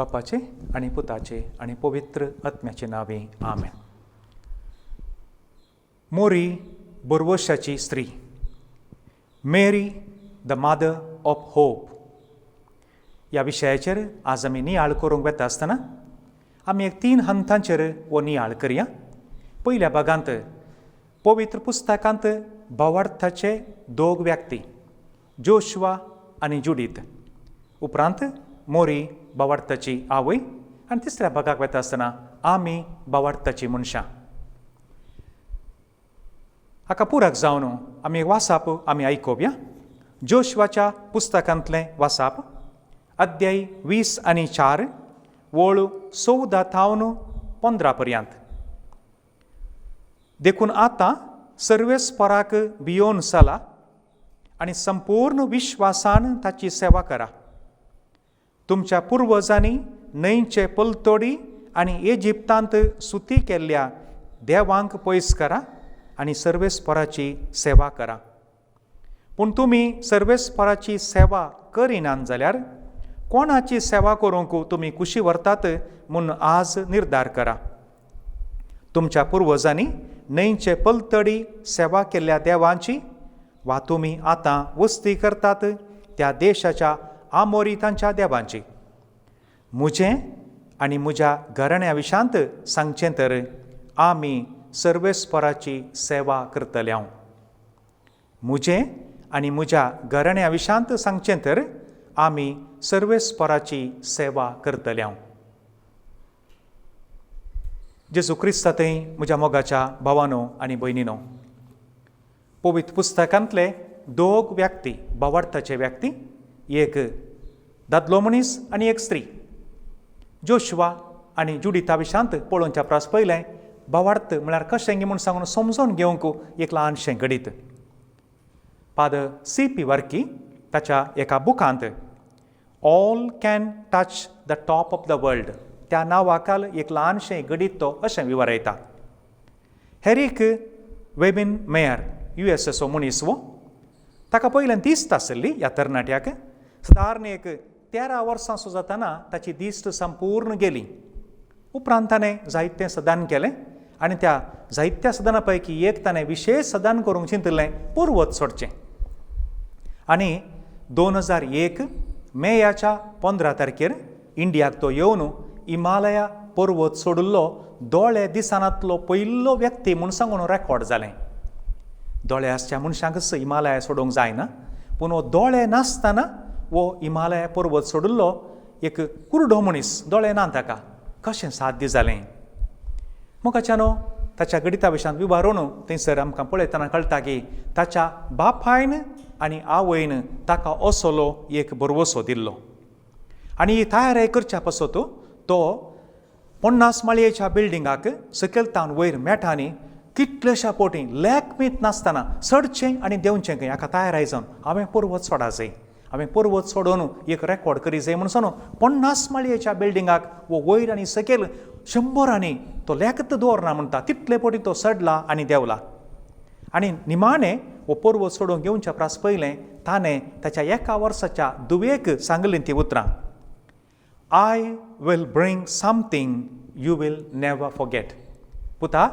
बापाचे आनी पुताचे आनी पवित्र आत्म्याचे नांवे, आमेन. मोरी भरवशाची स्त्री, Mary the mother of hope ह्या विशयाचेर आज आमी नियाळ करूंक वता आसतना आमी एक तीन हंतांचेर हो नियाळ करया. पयल्या भागांत पवित्र पुस्तकांत भावार्थाचे दोग व्यक्ती, जोशवा आनी जुडीत, उपरांत मोरी भावार्थाची आवय, आनी तिसऱ्या भागाक वता आसतना आमी भावार्थाची मनशां. हाका पुरक जावन आमी वासाप आमी आयकोवया. जोशवाच्या पुस्तकांतलें वासाप, अध्याय 24, वळ 14 थावन 15 पर्यंत. देखून आतां सर्वेस्पराक भियोन चला आनी संपूर्ण विश्वासान ताची सेवा करा. तुमच्या पुर्वजांनी न्हंयचे पलतोडी आनी इजिप्तांत सुती केल्ल्या देवांक पयस करा आनी सर्वेस्पराची सेवा करा. पूण तुमी सर्वेस्पराची सेवा करिनात जाल्यार कोणाची सेवा करूंक तुमी कुशी व्हरतात म्हूण आज निर्धार करा. तुमच्या पुर्वजांनी न्हंयचे पलतडी सेवा केल्ल्या देवांची वा तुमी आतां वस्ती करतात त्या देशाच्या आमोरी तांच्या देवांची. म्हजें आनी म्हज्या घराण्या विशांत सांगचें तर आमी सर्वेस्पराची सेवा करतले हांव. म्हजें आनी म्हज्या घराण्या विशांत सांगचें तर आमी सर्वेस्पराची सेवा करतले हांव. जेजू क्रिस्ता थंय म्हज्या मोगाच्या भावानो आनी भयणीनो, पवित्र पुस्तकांतले दोग व्यक्ती, भावार्थाचे व्यक्ती, एक दादलो मनीस आनी एक स्त्री, जोशवा आनी जुडिता विशांत पळोवच्या प्रास पयलें भावार्थ म्हळ्यार कशें म्हूण सांगून समजून घेवंक एक ल्हानशें घडीत. फादर सी पी वर्की ताच्या एका बुकांत "All Can Touch the Top of the World" त्या नांवाखाल एक ल्हानशें घडीत तो अशें विवरायता. हेरीक वेबिन मेयर, युएसएचो मनीस हो. ताका पयल्यान दिश्ट आसली. ह्या तरणाट्याक सादारण एक 13 वर्सां सो जातना ताची दिश्ट संपूर्ण गेली. उपरांत ताणें जायतें सदान केलें आनी त्या जायत्या सदना पैकी एक ताणें विशेश सदान करूंक चिंतिल्लें, पर्वत सोडचें. आनी 2001 मेयाच्या 15 तारखेर इंडियाक तो येवन हिमालया पर्वत सोडिल्लो दोळे दिसनातलो पयलो व्यक्ती म्हूण सांगून रेकॉर्ड जालें. दोळे आसच्या मनशांकच हिमालया सोडूंक जायना, पूण हो दोळे नासतना हो हिमालया पर्वत सोडिल्लो एक कुरडो मनीस, दोळे ना ताका, कशें साध्य जालें? मोगाच्यानो, ताच्या गणिता विशयांत विवारून थंयसर आमकां पळयतना कळटा की ताच्या बापायन आनी आवयन ताका असलो एक भरवसो दिल्लो. आनी ही तयारी करच्या पासत तो 50 माळयेच्या बिल्डिंगाक सकयल तावन वयर मेटांनी कितलेश्या पोटी लेक मीत नासतना चडचें आनी देंवचें खंय. हाका तयार जावन हांवें पर्वत सोडा जाय, हांवें पर्वत सोडून एक रेकॉर्ड करी जाय म्हूण सांगून 50 माळयेच्या बिल्डिंगाक वो वयर आनी सकयल शंबरांनी तो लेकत दवरना म्हणटा तितले पोटी तो चडला आनी देंवला. आनी निमाणें हो पर्वत सोडून घेवच्या प्रास पयलें ताणें ताच्या एका वर्साच्या दुवेक सांगलीं ती उतरां, "I will bring something you will never forget. पुता,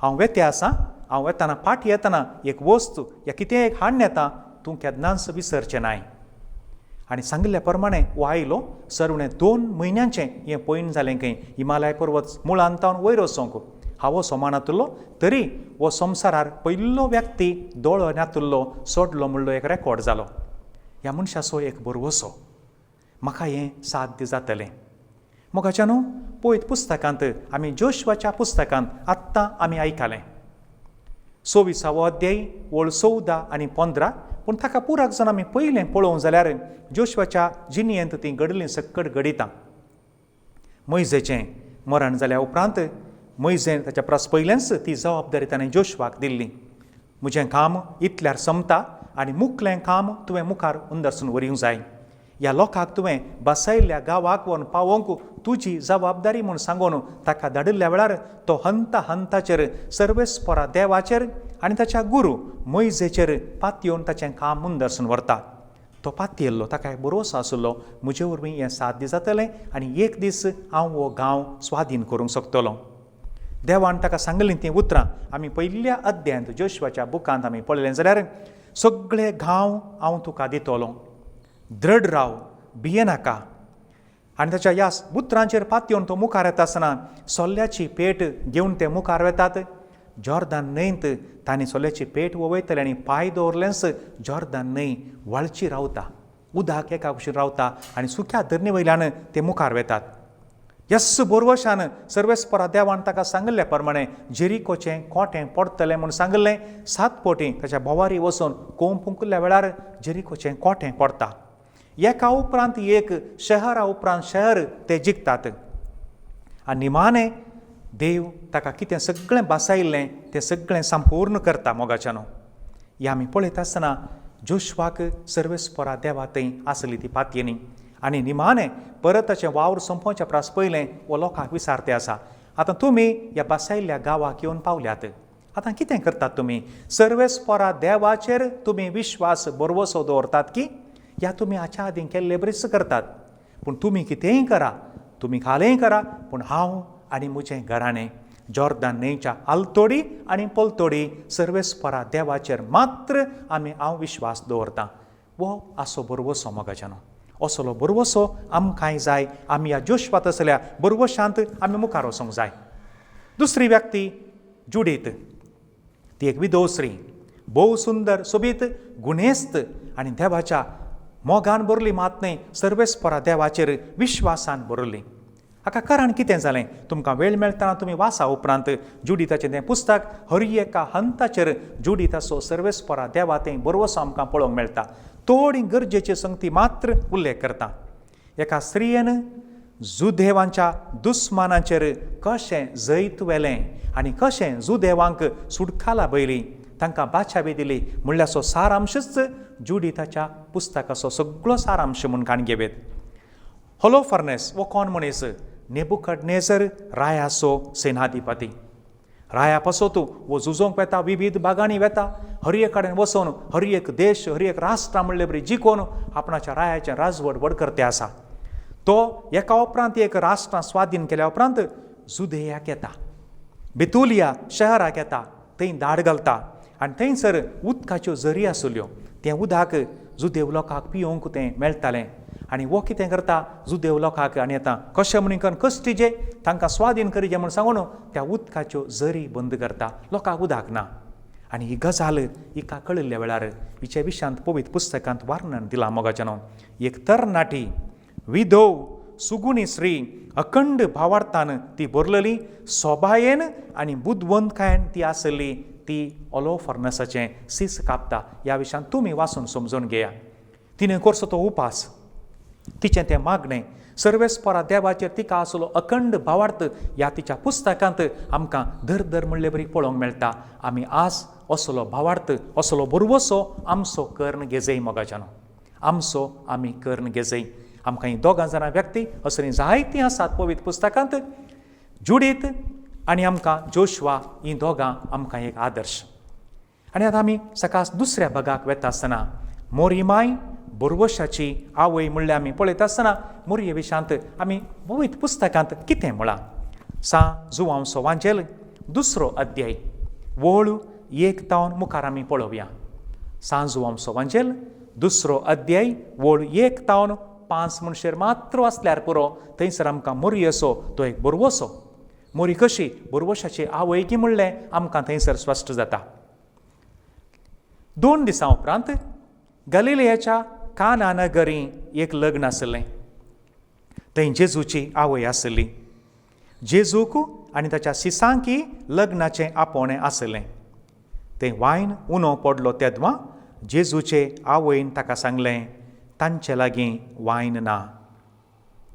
हांव वेते आसा. हांव वेतना फाटी येतना एक वस्तू या कितें एक हाडून येता, तूं केन्नाच विसरचें नाय." आनी सांगिल्ल्या प्रमाणे हो आयलो. सरवणें 2 म्हयन्यांचें हें पयण जालें खंय हिमालय पर्वत मुळांत तावन वयर वचोंक. हांव समान नातुल्लो तरी हो संवसारार पयलो व्यक्ती दोळो नातुल्लो सोडलो म्हणलो एक रेकॉर्ड जालो. ह्या मनशाचो एक भरवसो, म्हाका हें साध्य जातलें. मोगाच्यानो, पळयत पुस्तकांत आमी जोशवाच्या पुस्तकांत आत्तां आमी आयकलें 26वो अध्याय, ओळ 14 आनी 15. पूण ताका पुराक जावन आमी पयलें पळोवंक जाल्यार जोशवाच्या जिणयेंत ती घडलीं सक्कड घडितां. मोयजेचें मरण जाल्या उपरांत मोयजेन ताच्या प्रास पयलेंच ती जबाबदारी ताणें जोशवाक दिल्ली, म्हजें काम इतल्यार सोंपता आनी मुखलें काम तुवें मुखार अंदरसून व्हरूंक जाय. ह्या लोकांक तुवें बसयल्ल्या गांवाक व्हरून पावोवंक तुजी जबाबदारी म्हूण सांगून ताका धाडिल्ल्या वेळार तो हंता हंताचेर सर्वेस्परा देवाचेर आनी ताच्या गुरू मोयजेचेर पातयेवन ताचें काम मुंदरसून व्हरता. तो पातयेल्लो, ताका एक भरोसो आशिल्लो म्हजे वरवीं हें साध्य जातलें आनी एक दीस हांव हो गांव स्वाधीन करूंक शकतलो. देवान ताका सांगलीं तीं उतरां आमी पयल्या अध्यायांत जोशुआच्या बुकांत आमी पळयलें जाल्यार, सगळे गांव हांव तुका दितलो, दृढ राव, भियेनाका. आनी ताच्या ह्या उतरांचेर पातयेवन तो मुखार येता आसतना सोल्ल्याची पेट घेवन ते मुखार वेतात. जॉर्दान न्हंयत तांणी सोल्याची पेट वयतले आनी पांय दवरलेंच जॉर्दान न्हंय व्हाळची रावता, उदक एका कुशीन रावता आनी सुक्या धरणे वयल्यान ते मुखार वेतात. यस बोरवशान सर्वेस्परा देवान ताका सांगिल्ले प्रमाणे जेरिकोचें कोटें पडटलें म्हूण सांगिल्लें. 7 पटी ताच्या भोवारी वचून कोंब फुंकिल्ल्या वेळार जेरिकोचें कोटें पडटा. एका उपरांत एक, शहरा उपरांत शहर ते जिखतात आनी निमाणें देव ताका कितें सगळें बासायिल्लें तें सगळें संपूर्ण करता. मोगाच्यानो, हें आमी पळयता आसतना जोशुआक सर्वेस्परा देवा थंय आसली ती पातयेनी आनी निमाणें परत ताचें वावर सोंपोवच्या प्रास पयलें हो लोकांक विचारते आसा, आतां तुमी ह्या बासायिल्ल्या गांवाक येवन पावल्यात, आतां कितें करतात तुमी? सर्वेस्परा देवाचेर तुमी विश्वास भरवसो दवरतात की ह्या तुमी हाच्या आदीं केल्ले बरीच करतात, पूण तुमी कितेंय करा, तुमी खालेंय करा, पूण हांव आनी म्हजें घराणें जॉर्दान न्हंयच्या आलतोडी आनी पलतोडी सर्वेस्परा देवाचेर मात्र आमी हांव विश्वास दवरतां. हो आसो भरवसो मोगाच्यानो, असलो भरवसो आमकांय जाय. आमी ह्या जोशुआ तसल्या भरवशांत आमी मुखार वचूंक जाय. दुसरी व्यक्ती जुडीत, ती एक विधव स्त्री, भोव सुंदर, सोबीत, गुणेस्त आनी देवाच्या मोगान भरली मात न्हय, सर्वेस्परा देवाचेर विश्वासान भरली. हाका कारण कितें जालें? तुमकां वेळ मेळटना तुमी वाचा उपरांत जुडीताचें तें पुस्तक, हर एका हंताचेर जुडीताचो सर्वेस्परा देवा तें भरवसो आमकां पळोवंक मेळटा. थोडी गरजेची संगती मात्र उल्लेख करता. एका स्त्रियेन जुदेवांच्या दुस्मानाचेर कशें जैत व्हेलें आनी कशें जुदेवांक सुटकाला बयली, तांकां बाचावी दिली म्हणल्याचो सारांशच जुडीताच्या पुस्तकाचो सगळो सारांश म्हूण काण घेवेत. होलोफर्नेस हो कोण मनीस? नेबुकडनेजर रायाचो सेनाधिपती. राया पासत वो झुजोंक वेता, विविध भागांनी वेता, हर एक कडेन वचून हर एक देश, हर एक राष्ट्रां म्हणले बरी जिखून आपणाच्या रायाचें राजवट व्हड करते आसा. तो एका उपरांत एक राष्ट्रां स्वाधीन केल्या उपरांत जुदेयाक येता, बेतुलिया शहराक येता, थंय धाड घालता आनी थंयसर उदकाच्यो झरी आसल्यो, तें उदक जुदेव लोकांक पिवंक तें मेळटालें. आनी हो कितें करता जुदेव लोकांक आनी आतां कशें म्हणून कश्टीजे तांकां स्वाधीन करीजे म्हूण सांगून त्या उदकाच्यो झरी बंद करता, लोकांक उदक ना. आनी ही गजाल हिका कळिल्ल्या वेळार हिच्या विशांत पवित्र पुस्तकांत वर्णन दिलां. मोगाच्यानो, एक तरणाटी विधव सुगुणी स्त्री अखंड भावार्थान ती भरलेली, सोबायेन आनी बुदवंतकायेन ती आसली, ती ओलोफर्नसाचें सीस कापता. ह्या विशयान तुमी वाचून समजून घेया. तिणें करचो तो उपास, तिचें तें मागणें, सर्वेस्परा देवाचेर तिका आसलो अखंड भावार्थ ह्या तिच्या पुस्तकांत आमकां दर दर म्हणले बरी पळोवंक मेळटा. आमी आज असलो भावार्थ, असलो भरवसो आमचो कर्ण घेजय. मोगाच्यानो, आमचो आमी कर्ण घेजय. आमकां ही दोगां जाणां व्यक्ती असलीं जायतीं आसात पवित्र पुस्तकांत, जुडीत आनी आमकां जोशुआ, हीं दोगां आमकां एक आदर्श. आनी आतां आमी सकाळ दुसऱ्या भागाक वेता आसतना मोरीमाय भरवशाची आवय म्हणल्यार आमी पळयता आसतना मोरये विशांत आमी पवित्र पुस्तकांत कितें म्हळां? सा जुवांवचो वांजेल दुसरो अध्याय वळ 1 तावन मुखार आमी पळोवया. सांजुवांवचो वांजेल दुसरो अध्याय वळ 1 तावन 5 म्हणशेर मात्र वाचल्यार पुरो. थंयसर आमकां मोरयेचो तो एक भरवसो, मोरी कशी भरवशाची आवय की म्हणलें आमकां थंयसर स्पश्ट जाता. 2 दिसां उपरांत गलिलियाच्या काना नगरी एक लग्न आसलें. थंय जेजूची आवय आसली. जेजूक आनी ताच्या सिसांकी लग्नाचें आपोवणें आसलें. थंय वायन उनो पडलो तेदवां जेजूचे आवयन ताका सांगलें, तांचे लागीं वायन ना.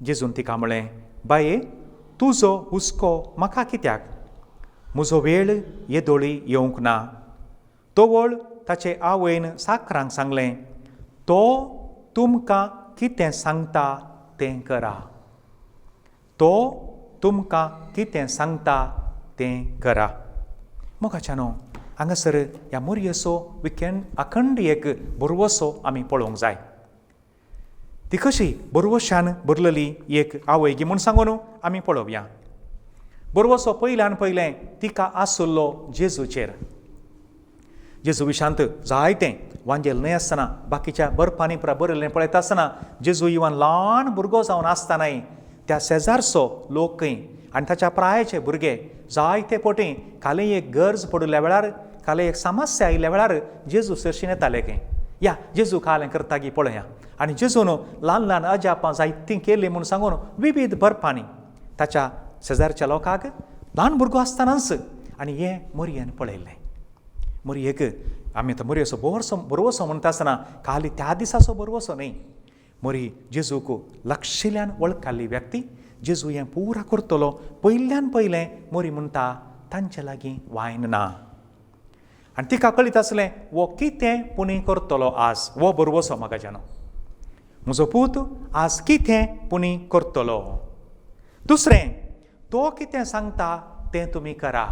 जेजून तिका म्हळें, बाये, तुजो हुस्को म्हाका कित्याक? म्हजो वेळ येदोळी येवंक ना. तवळ ताचे आवयन साकरांक सांगलें, तो तुमकां कितें सांगता तें करा. तो तुमकां कितें सांगता तें करा. मोगाच्यानो, हांगासर ह्या मोरयेचो विकेंड अखंड एक भरवसो आमी पळोवंक जाय. ती कशी बरवशान भरलेली एक आवय म्हूण सांगून आमी पळोवया. बरवसो पयल्यान पयलें तिका आसलो जेजूचेर. जेजू विशांत जायतें वांजेल न्हय आसतना बाकीच्या बर्फांनी बरयल्लें पळयता आसतना जेजू इवन ल्हान भुरगो जावन आसतनाय त्या शेजारचो लोक खंय आनी ताच्या प्रायेचे भुरगे जायते पटी कालय एक गरज पडिल्ल्या वेळार, कालय एक समस्या आयिल्ल्या वेळार जेजू सरशीं येताले खंय, या जेजू कालें करता गी पळया. आनी जेजून ल्हान ल्हान अजापां जायतीं केलीं म्हूण सांगून विविध बर्फांनी ताच्या शेजारच्या लोकांक ल्हान भुरगो आसतनाच आनी हें मोरयेन पळयल्लें. मोरयेक आमी आतां मोरयेचो बरोसो बरवसो म्हणटा आसतना खाली त्या दिसाचो बरवसो न्हय, मोरी जेजूक लक्षिल्यान वळखाल्ली व्यक्ती जेजू हें पुरा करतलो पयल्यान पयलें मोरी म्हणटा तांचे लागीं वायन ना. आनी तिका कळीत आसलें वो कितें पुणी करतलो आज, वो बरवसो म्हाका जाणो म्हजो पूत आज कितें पुणी करतलो. दुसरें तो कितें सांगता तें तुमी करा.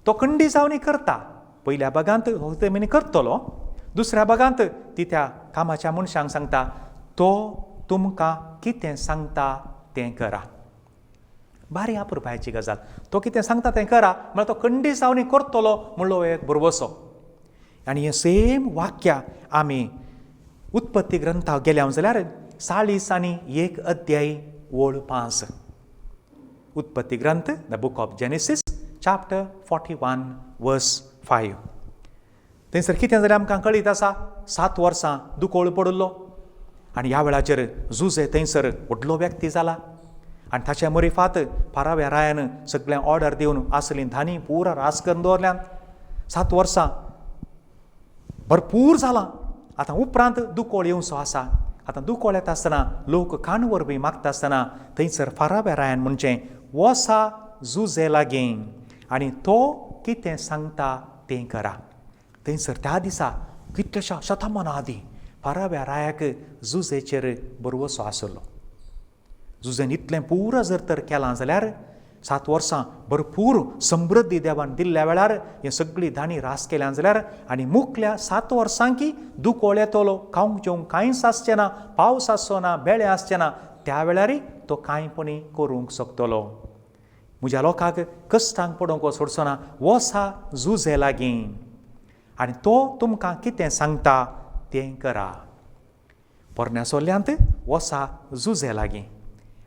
तो खंडी जावनी करता, पयल्या भागांत हो तेमी करतलो, दुसऱ्या भागांत ती त्या कामाच्या मनशांक सांगता तो तुमकां कितें सांगता तें करा. बारी अपुरबायेची गजाल, तो कितें सांगता तें करा म्हळ्यार तो खंडी जावनी करतलो म्हणलो एक भरवसो. आनी हें सेम वाक्य आमी उत्पत्ती ग्रंथाक गेल्या जाल्यार 41 अध्याय ओळ 5, उत्पत्ती ग्रंथ the book of Genesis chapter 41 verse 5. थंयसर कितें जाल्यार आमकां कळीत आसा 7 वर्सां दुकोळ पडिल्लो आनी ह्या वेळाचेर जुजे थंयसर व्हडलो व्यक्ती जाला आनी ताच्या मरिफात पाराव्या रायान सगळें ऑर्डर दिवन आसलीं धानी पुरा रास करून दवरल्यान. 7 वर्सां भरपूर जालां. आतां उपरांत दुकोळ येवचो आसा. आतां दुकोळ येता आसतना लोक खाण वरवीं मागता आसतना थंयसर फाराव्या रायान म्हणचें वसा जुजे लागीं आनी तो कितें सांगता तें करा. थंयसर त्या दिसा कितल्याशा शतमानां आदीं फाराव्या रायाक जुजेचेर बरवसो आसलो. जुजेन इतलें पुरा जर तर केलां जाल्यार 7 वर्सां भरपूर समृद्धी देवान दिल्ल्या वेळार हें सगळीं धानी रास केल्यान जाल्यार आनी मुखल्या 7 वर्सांकी दुकोळ येतलो, खावंक जेवंक कांयच आसचें ना, पावस आसचो ना, बेळे आसचें ना, त्या वेळारय तो कांयपणी करूंक शकतलो. म्हज्या लोकांक कश्टांक पडोवंक सोडचो ना, वसा जुजे लागीं आनी तो तुमकां कितें सांगता तें करा. पोरण्या सोल्यांत वसा जुजे लागीं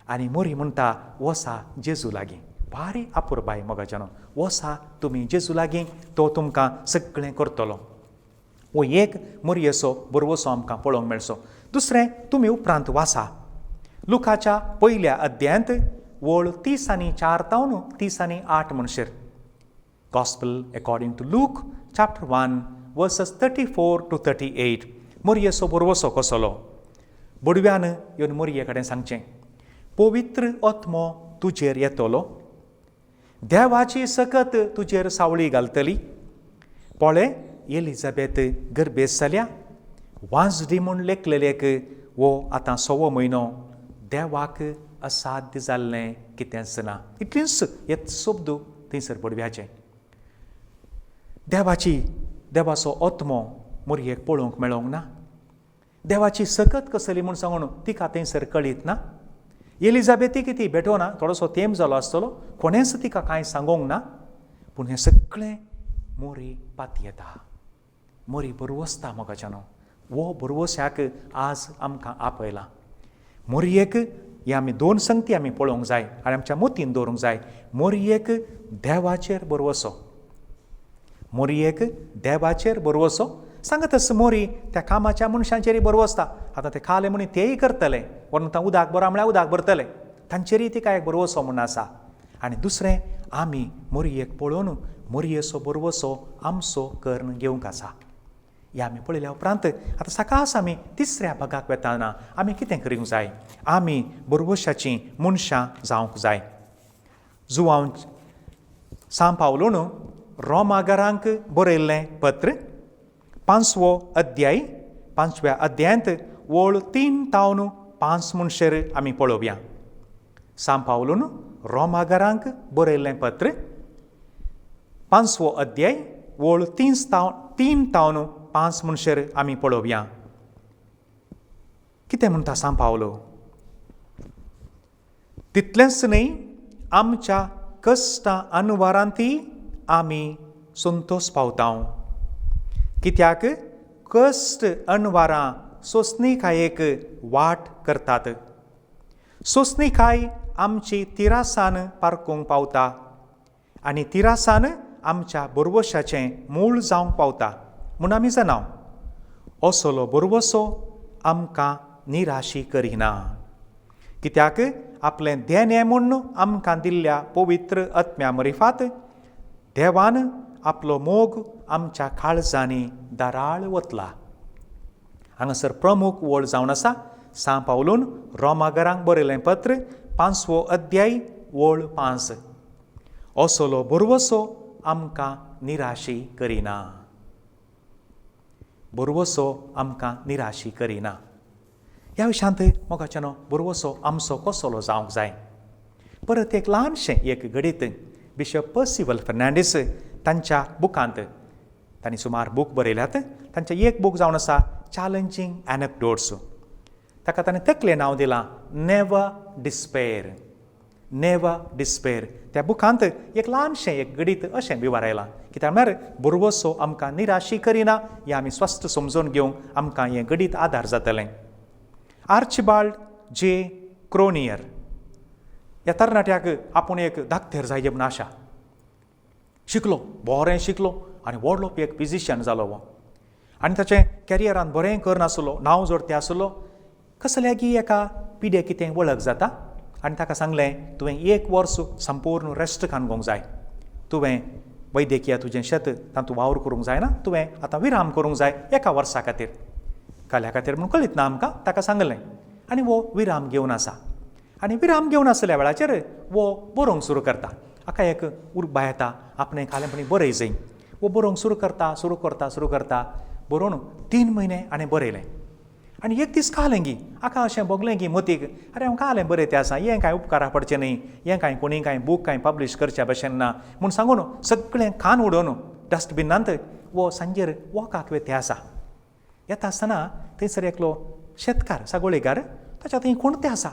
आनी मोरी म्हणटा वसा जेजू लागीं. भारी अपुरबाय मोगाच्यानो, वसा तुमी जेजू लागीं, तो तुमकां सगळें करतलो. हो एक मोरयेचो बरवसो आमकां पळोवंक मेळचो. दुसरें तुमी उपरांत वासा लुकाच्या 1 अध्यायांत ओळ 34 तावन 38 म्हणशेर, Gospel according to Luke chapter 1 verses 34 to 38. मोरयेचो बरवसो कसलो? बडव्यान येवन मोरये कडेन सांगचें पवित्र आत्मो तुजेर येतलो, देवाची सकत तुजेर सावळी घालतली. पळय एलिझाबेथ गर्भेस जाल्या, वांजडी म्हूण लेखलेलेक वो आतां 6वो म्हयनो, देवाक असाध्य जाल्लें कितेंच ना. इतलींच हे शब्द थंयसर बडव्याचे. देवाची देवाचो आत्मो मोरयेक पळोवंक मेळोंक ना, देवाची सकत कसली म्हूण सांगून तिका थंयसर कळीत ना. एलिझाबेथीक ती भेटोना, थोडोसो तेंप जालो आसतलो, कोणेंच तिका कांय सांगोंक ना, पूण हें सगळें मोरी पातयेता, मोरी बरवसता मोगाच्यानो. वो बरवस्याक आज आमकां आपयला. मोरयेक हे आमी 2 संगती आमी पळोवंक जाय आनी आमच्या मोतीन दवरूंक जाय. मोरयेक देवाचेर बरवसो, मोरयेक देवाचेर बरवसो. सांगत आसा मोरी त्या कामाच्या मनशांचेरय बरवसता. आतां ते खाले म्हूण तेय करतले, वरून आतां उदक बरो म्हळ्यार उदक भरतले, तांचेरय तिका एक बरवसो म्हूण आसा. आनी दुसरें आमी मोरयेक पळोवन मोरयेचो बरवसो आमचो करून घेवंक आसा. हे आमी पळयल्या उपरांत आतां सकाळस आमी तिसऱ्या भागाक वेताना आमी कितें करूंक जाय? आमी बरवशाचीं मनशां जावंक जाय. जुवांव सां पावलून रोमागरांक बरयल्लें पत्र 5वो अध्याय 5व्या अध्यायांत ओळ 3 तावन 5 म्हणशेर आमी पळोवया. सां पावलून रोमागरांक बरयल्लें पत्र 5वो अध्याय ओळ 3 तावन 5 म्हणशेर आमी पळोवया. कितें म्हणटा सांव पावलो? तितलेंच न्हय, आमच्या कश्टां अनवारांती आमी संतोश पावता, कित्याक कश्ट अणवारां सोंसणीकायेक वाट करतात, सोंसणीकाय आमची तिरासान पारकूंक पावता आनी तिरासान आमच्या बरवशाचें मूळ जावंक पावता म्हूण आमी जाणाव. असलो बरवसो आमकां निराशी करिना, कित्याक आपलें देणें म्हूण आमकां दिल्ल्या पवित्र आत्म्या मरिफात देवान आपलो मोग आमच्या काळजांनी दाराळ वतला. हांगासर प्रमुख वळ जावन आसा सांव पावलून रोमागरांक बरयलें पत्र 5वो अध्याय वळ 5. असलो बरवसो आमकां निराशी करिना, बरवसो आमकां निराशी करिना. ह्या विशांत मोगाच्यानो बरवसो आमचो कसलो जावंक जाय? परत एक ल्हानशें एक घडीत बिशप पर्सिवल फर्नांडीस तांच्या बुकांत, तांणी सुमार बूक बरयल्यात, तांचें एक बूक जावन आसा चॅलेंजींग एनक्डोट्स. ताका ताणें तकलें नांव दिलां नेवर डिस्पेर, नेवर डिस्पेर. त्या बुकांत एक ल्हानशें एक घडीत अशें विवरायलां, कित्याक म्हळ्यार बरवसो आमकां निराशी करिना हें आमी स्वस्थ समजून घेवंक आमकां हें घडीत आदार जातलें. आर्चिबाल्ड जे क्रोनियर ह्या तरणाट्याक आपूण एक धाकतेर जाय म्हूण आशा. शिकलो, बरें शिकलो आनी व्हडलो एक फिजिशियन जालो हो, आनी ताचें कॅरियरान बरें करनासलो, नांव जोडते आसलो. कसल्यागी एका पिड्या कितें वळख जाता आनी ताका सांगलें, तुवें एक वर्स संपूर्ण रेस्ट खावन जाय, तुवें वैद्यकीय तुजें शेत तातूंत वावर करूंक जायना, तुवें आतां विराम करूंक जाय एका वर्सा खातीर. काल्या खातीर म्हूण कळीत ना आमकां, ताका सांगलें आनी हो विराम घेवन आसा. आनी विराम घेवन आसल्या वेळाचेर हो बरोवंक सुरू करता. हाका एक उर्बा येता, आपणें खालेंपणी बरय जाय. हो बरोवंक सुरू करता, सुरू करता, सुरू करता, बरोवन 3 म्हयने हाणें बरयलें. आनी एक दीस कालें गी हाका अशें भोगलें गी मतीक, अरे हांव कालें बरयतें आसा, हें कांय उपकारा पडचें न्हय, हें कांय कोणी कांय बूक कांय पब्लीश करच्या भशेन ना म्हूण सांगून सगळें कान उडोवन डस्टबिनांत वो सांजेर वॉकाक वेते आसा. येता आसतना थंयसर एकलो शेतकार सागोळीकार, ताच्या थंय कोणते आसा,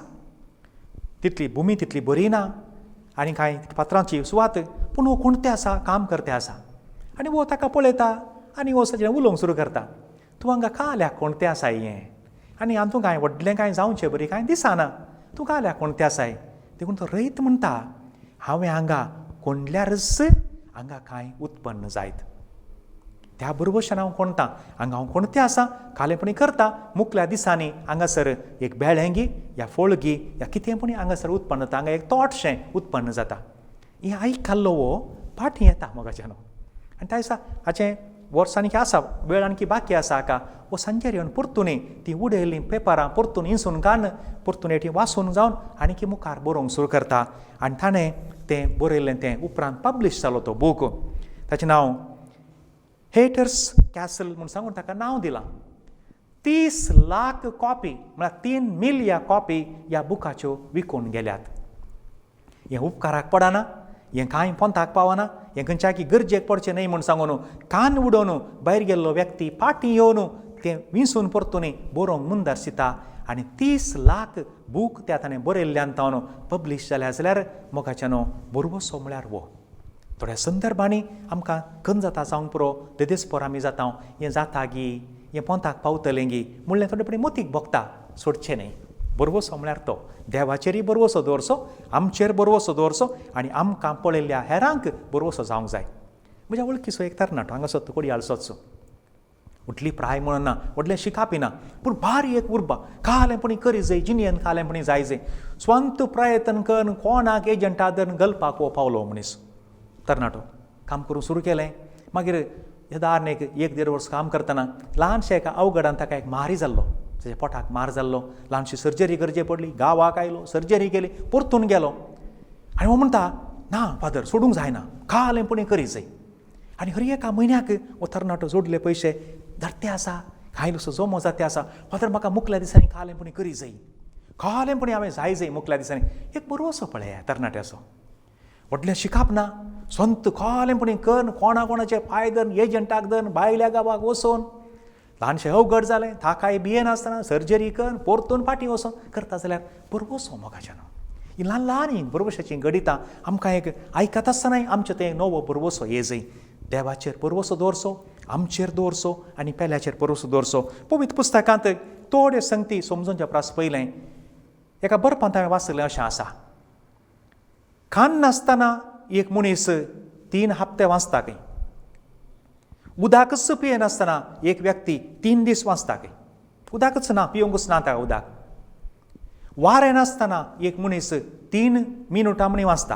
तितली भुमी तितली बरी ना आनी कांय फातरांची सुवात, पूण हो कोणते आसा, काम करते आसा. आनी हो ताका पळयता आनी हो सगळें उलोवंक सुरू करता, तूं हांगा काल्याक कोणते आसाय हें, आनी हातूंत कांय व्हडलें कांय जावचें बरी कांय दिसना, तूं काल्याक कोणते आसाय. देखून तो रयत म्हणटा, हांवें हांगा कोणल्यारच हांगा कांय उत्पन्न जायत, त्या बरोबरच्यान हांव कोणता, हांगा हांव कोणते आसा, कालेपणी करता, मुकल्या दिसांनी हांगासर एक बेळेंगी या फोळगी या कितें पूण हांगासर उत्पन्न जाता, हांगा एक तोटशें उत्पन्न जाता. हें आयक खाल्लो हो फाटीं येता मोगाच्यानो. आनी त्या दिसा हाचें वर्स आनी आसा, वेळ आणखी बाकी आसा हाका, हो सांजेर येवन परतून ती उडयल्लीं पेपरां परतून इंसून काडून परतून एटी वाचून जावन आणखी मुखार बरोवंक सुरू करता. आनी ताणें तें बरयल्लें तें उपरांत पब्लीश जालो तो बूक, ताचें नांव हेटर्स कॅसल म्हूण सांगून ताका नांव दिलां. 30 लाख कॉपी म्हळ्यार 3 मिलियन कॉपी ह्या बुकाच्यो विकून गेल्यात. हें उपकाराक पडना, हें कांय पोंताक पावना, हें खंयच्याकी गरजेक पडचें न्हय म्हूण सांगून कान उडोवन भायर गेल्लो व्यक्ती फाटीं येवन तें विंचून परतून बरोवंक मुंदरशिता. आनी 30 लाख बूक त्या ताणें बरयल्ल्यान तावन पब्लीश जाल्या जाल्यार मोगाच्यानो बरवसो म्हळ्यार हो. थोड्या संदर्भांनी आमकां खंय जाता जावंक पुरो, देदेस्पोर आमी जाता, हें जाता गी, हें पोंताक पावतलें गी म्हणलें थोडे पणी मोतीक भोगता, सोडचें न्हय. बरवसो म्हळ्यार तो देवाचेरय बरवसो दवरचो, आमचेर बरवसो दवरचो आनी आमकां पळयल्ल्या हेरांक बरवसो जावंक जाय. म्हज्या वळखीचो एक तरणाटो हांगासर कोडयाळचोच, व्हडली प्राय म्हणून ना, व्हडलें शिकापी ना, पूण भारी एक उर्बा, कालेंपणी करी जाय, जिणेन कालेंपणी जाय जाय, स्वंत प्रयत्न करून कोणाक एजंटा धरून गलपाक हो पावलो मनीस तरणाटो. काम करूंक सुरू केलें, मागीर दार एक 1-1.5 वर्स काम करतना ल्हानशें एका अवघडान ताका एक मारी जाल्लो, ताच्या पोटाक मार जाल्लो, ल्हानशी सर्जरी करची पडली, गांवाक आयलो, सर्जरी केली, परतून गेलो. आनी हो म्हणटा, ना फादर सोडूंक जायना, कालेंपणी करी जाय. आनी हर एका म्हयन्याक हो तरणाटो जोडले पयशे धाडते आसा, कांय लुसो जमो जाते आसा, फादर म्हाका मुकल्या दिसांनी कालेंपणी करी जाय, कालेंपणी हांवें जाय जाय मुकल्या दिसांनी. एक बरोसो पळया तरणाट्याचो, व्हडलें शिकाप ना, स्वंत कालेंपणी करून कोणा कोणाचे पांय धरून एजंटाक धरून भायल्या गांवाक वचून ल्हानशें अवघड जालें, थाकाय भियेनासतना सर्जरी कर, परतून फाटीं वचोन करता जाल्यार बरवसो मोगाच्यान. ही ल्हान ल्हान ही बरवशाचीं गणितां आमकां एक आयकत आसतनाय आमचें तें नवो बरवसो ये जंय देवाचेर बरवसो दवरचो, आमचेर दवरचो आनी पेल्याचेर बरवसो दवरचो. पवित्र पुस्तकांत थोड्यो संगती समजूनच्या प्रास पयलें एका बरपांत हांवें वाचलें अशें आसा, खान नासतना एक मनीस 3 हप्ते वाचता खंय, उदकच पियेनासतना एक व्यक्ती 3 दीस वाचता खंय, उदकच ना, पिवंकच ना ताका उदक. वारें नासतना एक मनीस 3 मिनुटां म्हणी वाचता,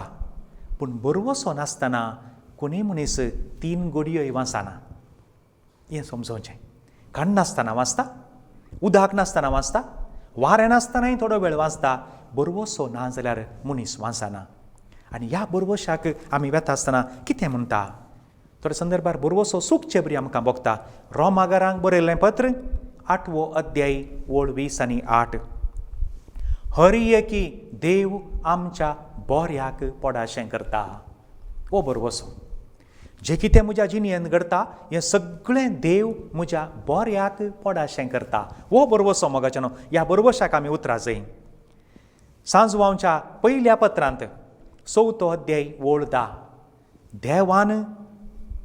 पूण बरवसो नासतना कोणूय मनीस 3 गोडयोय वाचना. हें समजोवचें, खाण नासतना वाचता, उदक नासतना वाचता, वारें नासतनाय थोडो वेळ वाचता, बरवसो ना जाल्यार मनीस वाचना. आनी ह्या बरवशाक आमी वेता आसतना कितें म्हणटा, थोड्या संदर्भार बरवसो सुखचे बरी आमकां भोगता. रोमागरांक बरयल्लें पत्र 8वो अध्याय ओळ 20 आनी 8, हर एकी देव आमच्या बोऱ्याक पोडाशें करता. हो बरवसो, जें कितें म्हज्या जिणेंत घडटा हें सगळें देव म्हज्या बोऱ्याक पोडाशें करता. हो बरवसो मोगाच्यानो, ह्या बरवशाक आमी उतरां जाय. सांजवांच्या पयल्या पत्रांत 4थो अध्याय ओळ 10, देवान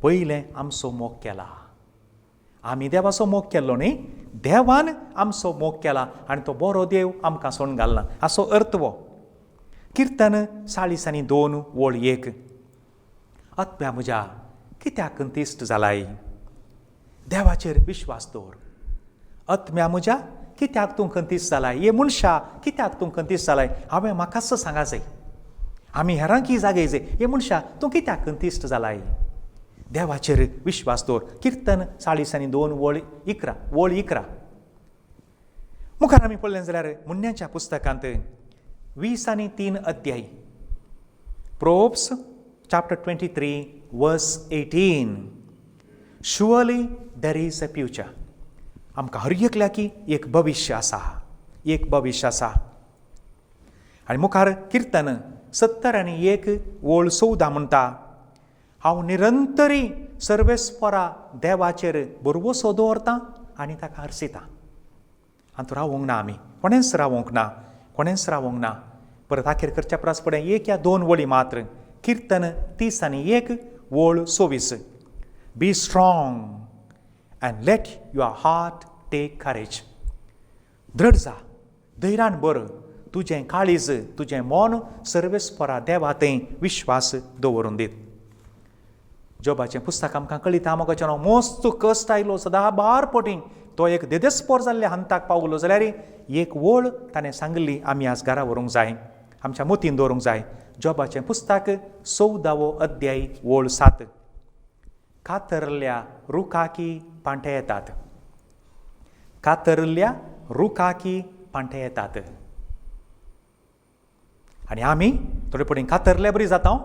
पयलें आमचो मोग केला. आमी देवाचो मोग केल्लो न्ही, देवान आमचो मोग केला आनी तो बरो देव आमकां सोडून घालना हाचो अर्थ हो. किर्तन 40 आनी 2 ओळ 1, आत्म्या म्हज्या कित्याक कंतिश्ट जालाय, देवाचेर विश्वास दवर. आत्म्या म्हज्या कित्याक तूं कंतिश्ट जालाय, हे मनशा कित्याक तूं कंतिश्ट जालाय, हांवें म्हाकाच सांगा जाय, आमी हेरांकी जागय जाय, हे मनशा तूं कित्याक कंतिश्ट जालाय, देवाचेर विश्वास दवर. किर्तन 40 आनी 2 ओळ 11, ओळ 11. मुखार आमी पळयलें जाल्यार मुन्न्याच्या पुस्तकांत 20 आनी 3 अध्याय, Proverbs chapter 23 verse 18, surely there is a future. आमकां हर एकल्याकी एक भविश्य आसा, एक भविश्य आसा. आनी मुखार किर्तन 70 आनी 1 ओळ 14 म्हणटा, हांव निरंतरी सर्वेस्परा देवाचेर बरवसो दवरतां आनी ताका हरसितां. आनी तो रावोंक ना, आमी कोणेंच रावोंक ना, कोणेंच रावोंक ना. परत आखेर करच्या परस फुडें 1 या 2 वळी मात्र. किर्तन 30 आनी 1 ओळ 24, be strong and let your heart take courage. दृढ जा, धैर्यान बर, तुजें काळीज तुजें मन सर्वेस्परा देवा थंय विश्वास दवरून दीत. जोबाचें पुस्तक आमकां कळिता मोगाचें, मस्त कश्ट आयलो सदां बार पटी तो एक देदेस्पोर जाल्ल्या हंताक पावलो जाल्यार एक ओळ ताणें सांगली आमी आज घरा व्हरूंक जाय, आमच्या मोतीन दवरूंक जाय. जोबाचें पुस्तक 14वो अध्याय ओळ 7, कातरल्या रुखाकी पांटे येतात, कातरल्या रुखाकी पांटे येतात. आनी आमी थोडे पटी कातरल्या बरी जाता,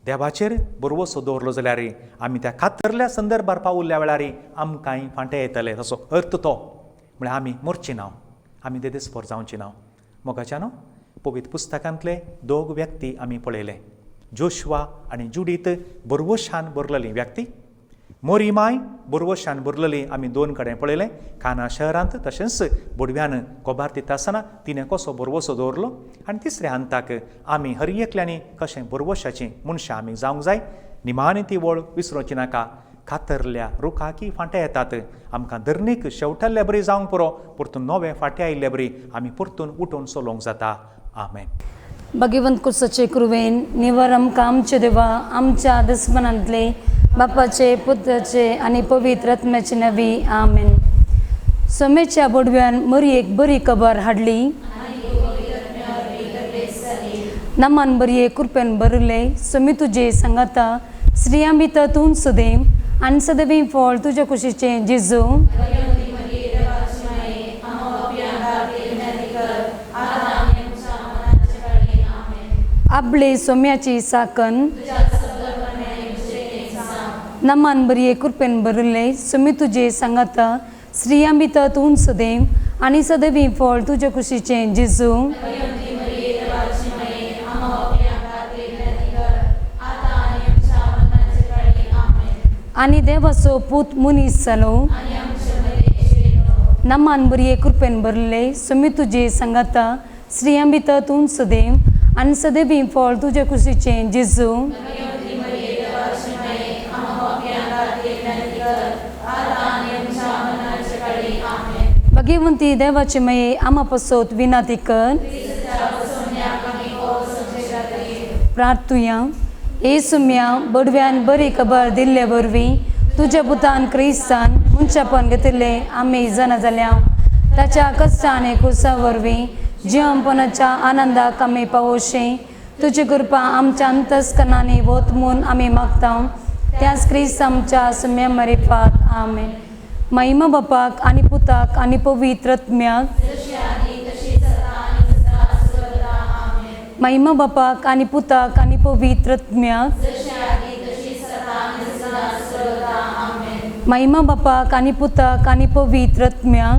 देवाचेर बरवसो दवरलो जाल्यार आमी त्या कातरल्या संदर्भार पावुल्ल्या वेळार आमकांय फांटे येतले. तसो अर्थ तो म्हळ्यार आमी मरची ना, आमी देदेस्पोर जावची ना. मोगाच्या न्हू, पवित्र पुस्तकांतले 2 व्यक्ती आमी पळयले, जोशवा आनी जुडीत बरवशान भरलेली व्यक्ती, मोरीमाय बरवशान भरलेली आमी 2 कडेन पळयलें, काना शहरांत तशेंच बोडव्यान कोबार दिता आसतना तिणें कसो बरवसो दवरलो. आनी तिसऱ्या हंताक आमी हर एकल्यांनी कशें बरवशाचीं मनशां आमी जावंक जाय. निमाणी ती वळ विसरोची नाका, कातरल्या रुखाकी फांटे येतात. आमकां धरणीक शेवटल्ले बरी जावंक पुरो, परतून नवे फांटे आयिल्ले बरी आमी परतून उठून चलोवंक जाता. आमेन. भगवंत कुसाचे कृवेन निवर आमकां आमचे देवा आमच्या दुस्मनांतले बापाचे पुत्राचे आनी पवित्र आत्म्याचे नवी. आमेन. सोमेच्या बोडव्यान मरयेक बरी खबर हाडली, नामान बरये कृपेन भरले, सोमी तुजे सांगाता स्त्रियां भितर तूं सदैव आनी सदैव फळ तुज्या कुशीचें जेजू. आपले सोम्याची साकन नमान बरये कृपेन भरले, सोमी तुजे सांगाता स्त्रियां भितर तूं सदैव आनी सदैव फळ तुज्या कुशीचें जेजू. आनी देवाचो पूत मनीस जालो नमान बरये कृपेन भरले सुमी तुजे सांगाता स्त्रियां भितर तूं सदैव आनी सदैवी फळ तुजे कुशीचें जेजू. भगवंती देवाचे मये आमा पसोत विनाती कर. प्रार्थुया. हे सुम्या बडव्यान बरी खबर दिल्ले वरवीं तुज्या पुतान क्रिस्तान मनशापण घेतिल्ले आमी जाणा जाल्या ताच्या कश्टान आनी कुसा वरवीं जिवनपणाच्या आनंदाक आमी पावोवचें. तुजी कृपा आमच्या अंतस्कनांनी वत म्हूण आमी मागता त्याच क्रिस्त आमच्या सुम्या मरिफात. आमेन. महिमा बापाक आनी पुताक आनी पवित्र आत्म्याक. महिमा बापाक आनी पुताक आनी पवित्र आत्म्याक. महिमा बापाक आनी पुताक आनी पवित्र आत्म्याक.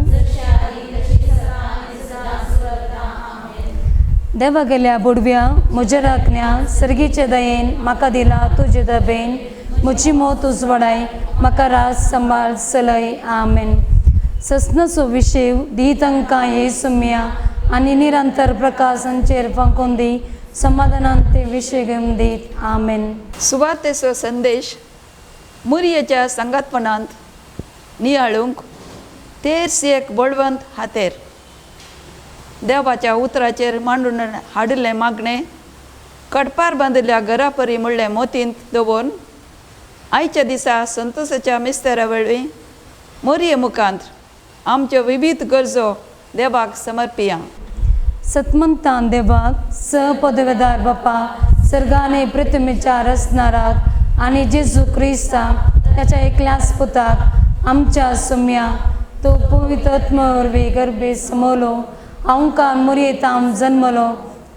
देवा गेल्या बोडव्या म्हज्या राखण्या सर्गीचे दयेन म्हाका दिला तुजे दबेन म्हजी मोत उजवाडाय म्हाका रास सांबाळ चलय. आमेन. ससनाचो विशेव दी तांकां हे सुम्या आनी निरंतर प्रकाशांचेर फांकून दी समाधानान ते विशय घेवन दीत. आमेन. सुवातेचो संदेश मुरयेच्या सांगातपणांत नियाळूंक तेर्स एक बळवंत हातेर देवाच्या उतराचेर मांडून हाडिल्लें मागणें कडपार बांदिल्ल्या घरापरी म्हणलें मोतींत दवरून आयच्या दिसा संतोषाच्या मिस्तेरा वरवीं मोरये मुखांत आमच्यो विविध गरजो देवाक समर्पिया. सतमंतान देवाक स पदवेदार बापा सर्गाने पृथ्वीच्या रचणाराक आनी जेजू क्रिस्ताक ताच्या एकल्याच पुताक आमच्या सुम्या तो पवित्र आत्मा वरवीं गर्भे समवलो अंकार मुरयेताम जन्मलो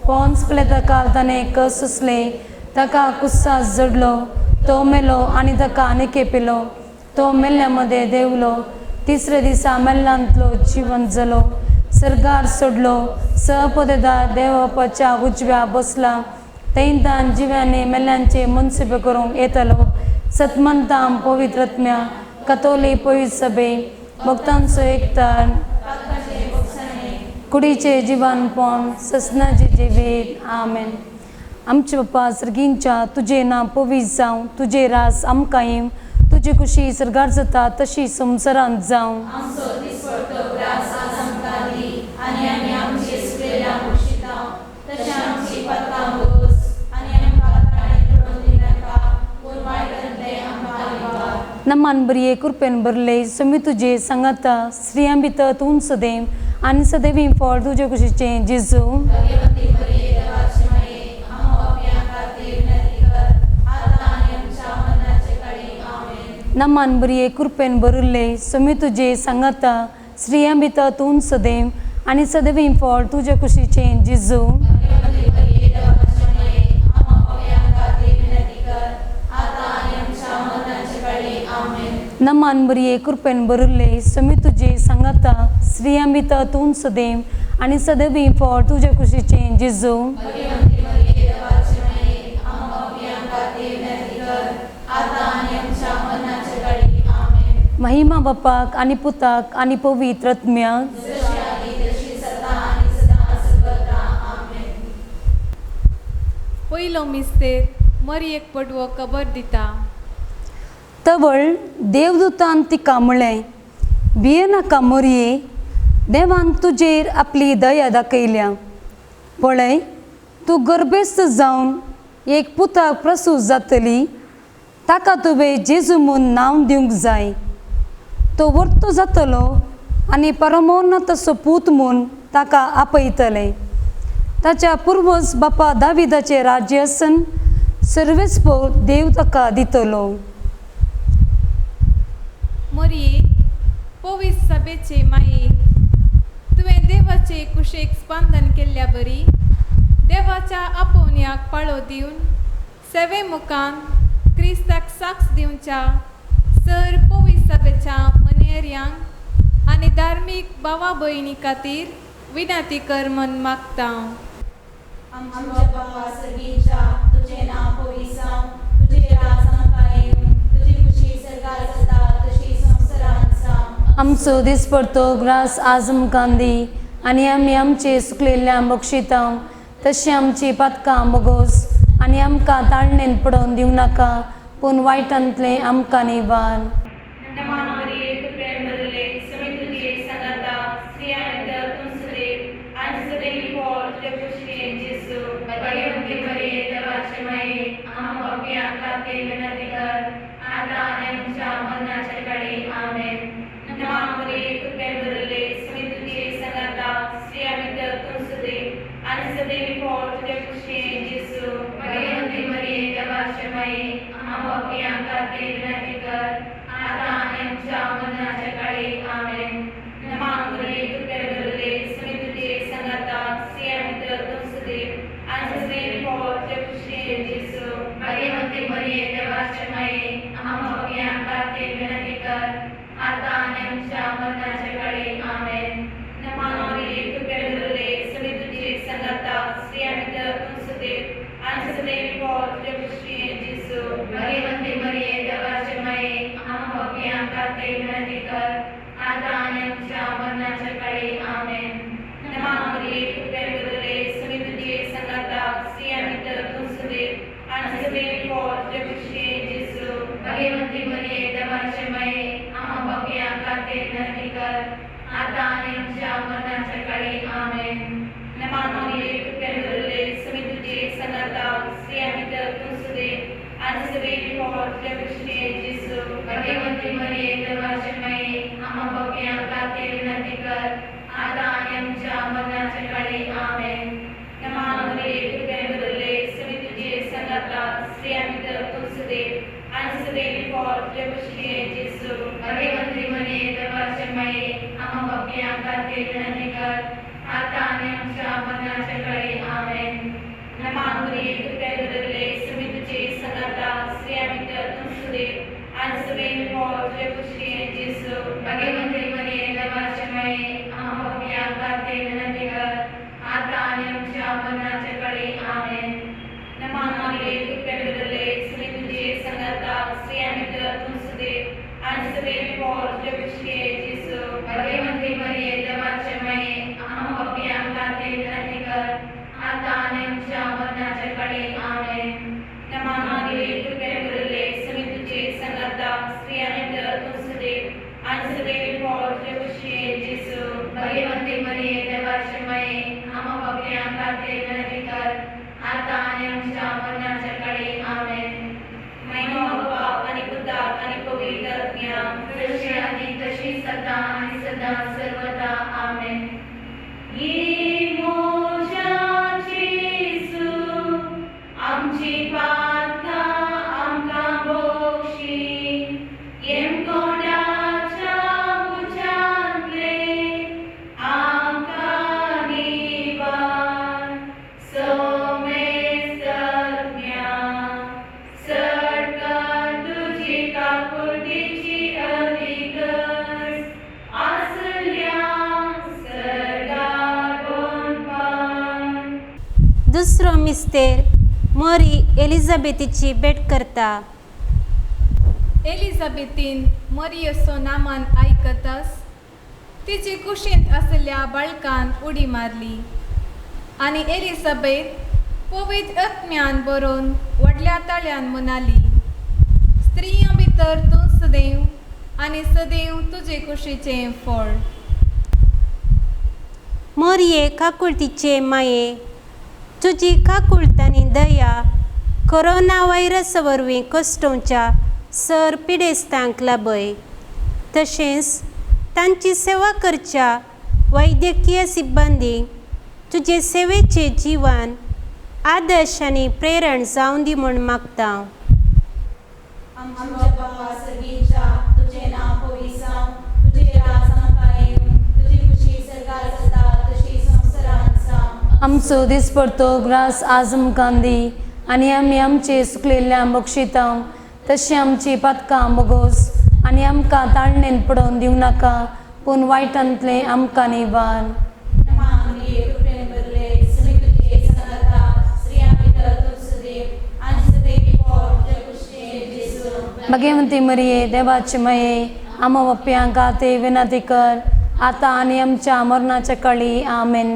पोन्स प्लेता ताणें कस सोंसले ताका कुस्सास जडलो तो मेलो आनी ताका आनी पिलो तो मेल्ल्या मदें देंवलो तिसऱ्या दिसा मेल्ल्यांतलो जिवंत जालो सर्गार सोडलो सहपदेदार देवबापाच्या उजव्या बसला थंयतान जिव्यांनी मेल्ल्यांचे मनसुबे करूंक येतलो. सतमंताम पवित्र आत्म्या कतोली पवित्र सभे भक्तांचो एकतार कुडीचे जिवानपण ससनाचे जिवीत. आमेन. आमचे बापा सर्गींच्या तुजें नांव पवित्र जावं तुजें रास आमकां येवं तुजी खुशी सर्गार जाता तशी संवसारांत जावं. नमान बरये कृपेन भरले समी तुजे सांगाता स्त्रियां भितर तूं सदैव आनी सदैवी फळ तुजे कुशीचें जेजू. नमान बरये कृपेन भरिल्ले समी तुजे सांगाता स्त्रियां भितर तूं सदैव आनी सदैवी फळ तुजे कुशीचें जेजू. नमान बरये कृपेन भरिल्ले समी तुजे सांगाता स्त्रियां भितर तूं सदैव आनी सदैवी फळ तुजे कुशीचें जेजू. महिमा बापाक आनी पुताक आनी पवित्र आत्म्याक. पयलो मिस्तेर मरयेक पडवो खबर दिता. तवळ देवदूतान तिका म्हळें भियेनाका मोरये देवान तुजेर आपली दया दाखयल्या. पळय तूं गर्भेस्त जावन एक पुताक प्रसूत जातली ताका तुवें जेजू म्हूण नांव दिवंक जाय. तो वर्तो जातलो आनी परमोन्नताचो पूत म्हूण ताका आपयतले. ताच्या पुर्वज बापा दाविदाचें राज्य आसन सर्वेस्पोर देव ताका दितलो. मरये पवित्र सभेचे माये तुवें देवाचे कुशेक स्पंदन केल्ल्या बरी देवाच्या आपोवण्याक पाळो दिवन सेवे मुखान क्रिस्ताक साक्ष दिवच्या सर पवित्र सभेच्या मनेर्यांक आनी धार्मीक भावा भयणी खातीर विनंती कर म्हूण मागता. आमच्या बापा सर्गीच्या तुजें नांव पवित्र जावं तुजें राज आमकां येवं तुजी खुशी सर्गार जाता तशी संवसारांत जावं. आमचो आमचो दिसपडतो ग्रास आज आमकां दी आनी आमी आमचे सुकलेल्या बक्षितां तशी आमची पातकां बोगोस आनी आमकां ताळणेन पडोवन दिवं नाका पूण वायटांतलें आमकां निवार. दुसरो मिस्तेर मरी एलिझाबेथीची भेट करता. एलिझाबेथीन मरियेचो नामान आयकतास तिचे कुशींत आशिल्ल्या बाळकान उडी मारली आनी एलिझाबेथ पवित्र आत्म्यान बरोवन व्हडल्या ताळ्यान म्हणाली, स्त्रियां भितर तूं सदैव आनी सदैव तुजे कुशीचें फळ. मरिये काकुळतीचे माये, तुजी काकुळट आनी दया कोरोना व्हायरस वरवीं कश्टोवच्या सर पिडेस्तांक लाभय, तशेंच तांची सेवा करच्या वैद्यकीय सिब्बंदींक तुजे सेवेचें जीवन आदर्श आनी प्रेरण जावं दी म्हूण मागता. आमच्या बापा सर्गीच्या, तुजें नांव पवित्र जावं, तुजें राज आमकां येवं, तुजी खुशी सर्गार जाता तशी संवसारांत जावं. आमचो दिसपडतो ग्रास आज आमकां दी आनी आमी आमचे सुकलेल्या बक्षितां तशी आमची पातकां बोगोस आनी आमकां ताळणेन पडोवन दिवं नाका पूण वायटांतलें आमकां निवार. भगवंती मरिये देवाचे माये, आमा बापयांक ते विनंती कर आतां आनी आमच्या मरणाच्या कळी. आमेन.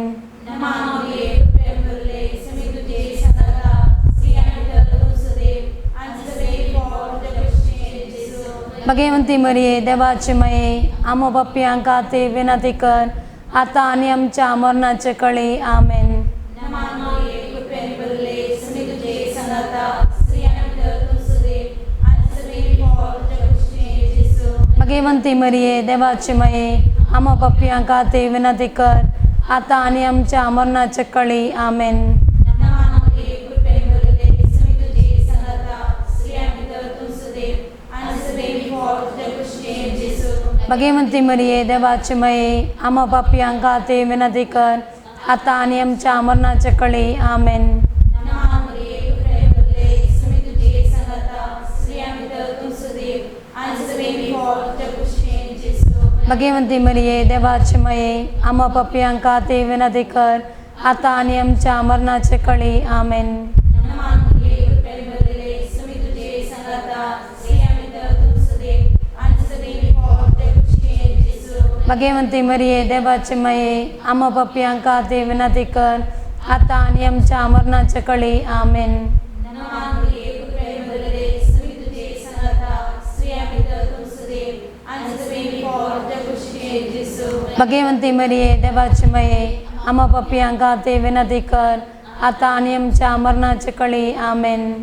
भगवंती मरिये देवाचे माये आमो बापयांक ते विनंती कर आतां आनी आमच्या मरणाच्या कळी. आमेन. भगवंती मरिये देवाचे माये आमा बापयांक ते विनंती कर आतां आनी आमच्या मरणाच्या कळी. आमेन. भगवंती मरिये देवाचे माये आमा पापयांक ते विनंती कर आतां आनी आमच्या मरणाच्या कळी. आमेन. भगवंती मरिये देवाचे माये आमा पापयांक ते विनंती कर आतां आनी आमच्या मरणाच्या कळी. आमेन. भगवंती मरिये देवाचे माये आमा पापयांक ते विनंती कर आतां आनी आमच्या मरणाच्या कळी. आमेन. भगवंती मरिये देवाचे माये आमा पापयांक ते विनंती कर आतां आनी आमच्या मरणाच्या कळी. आमेन.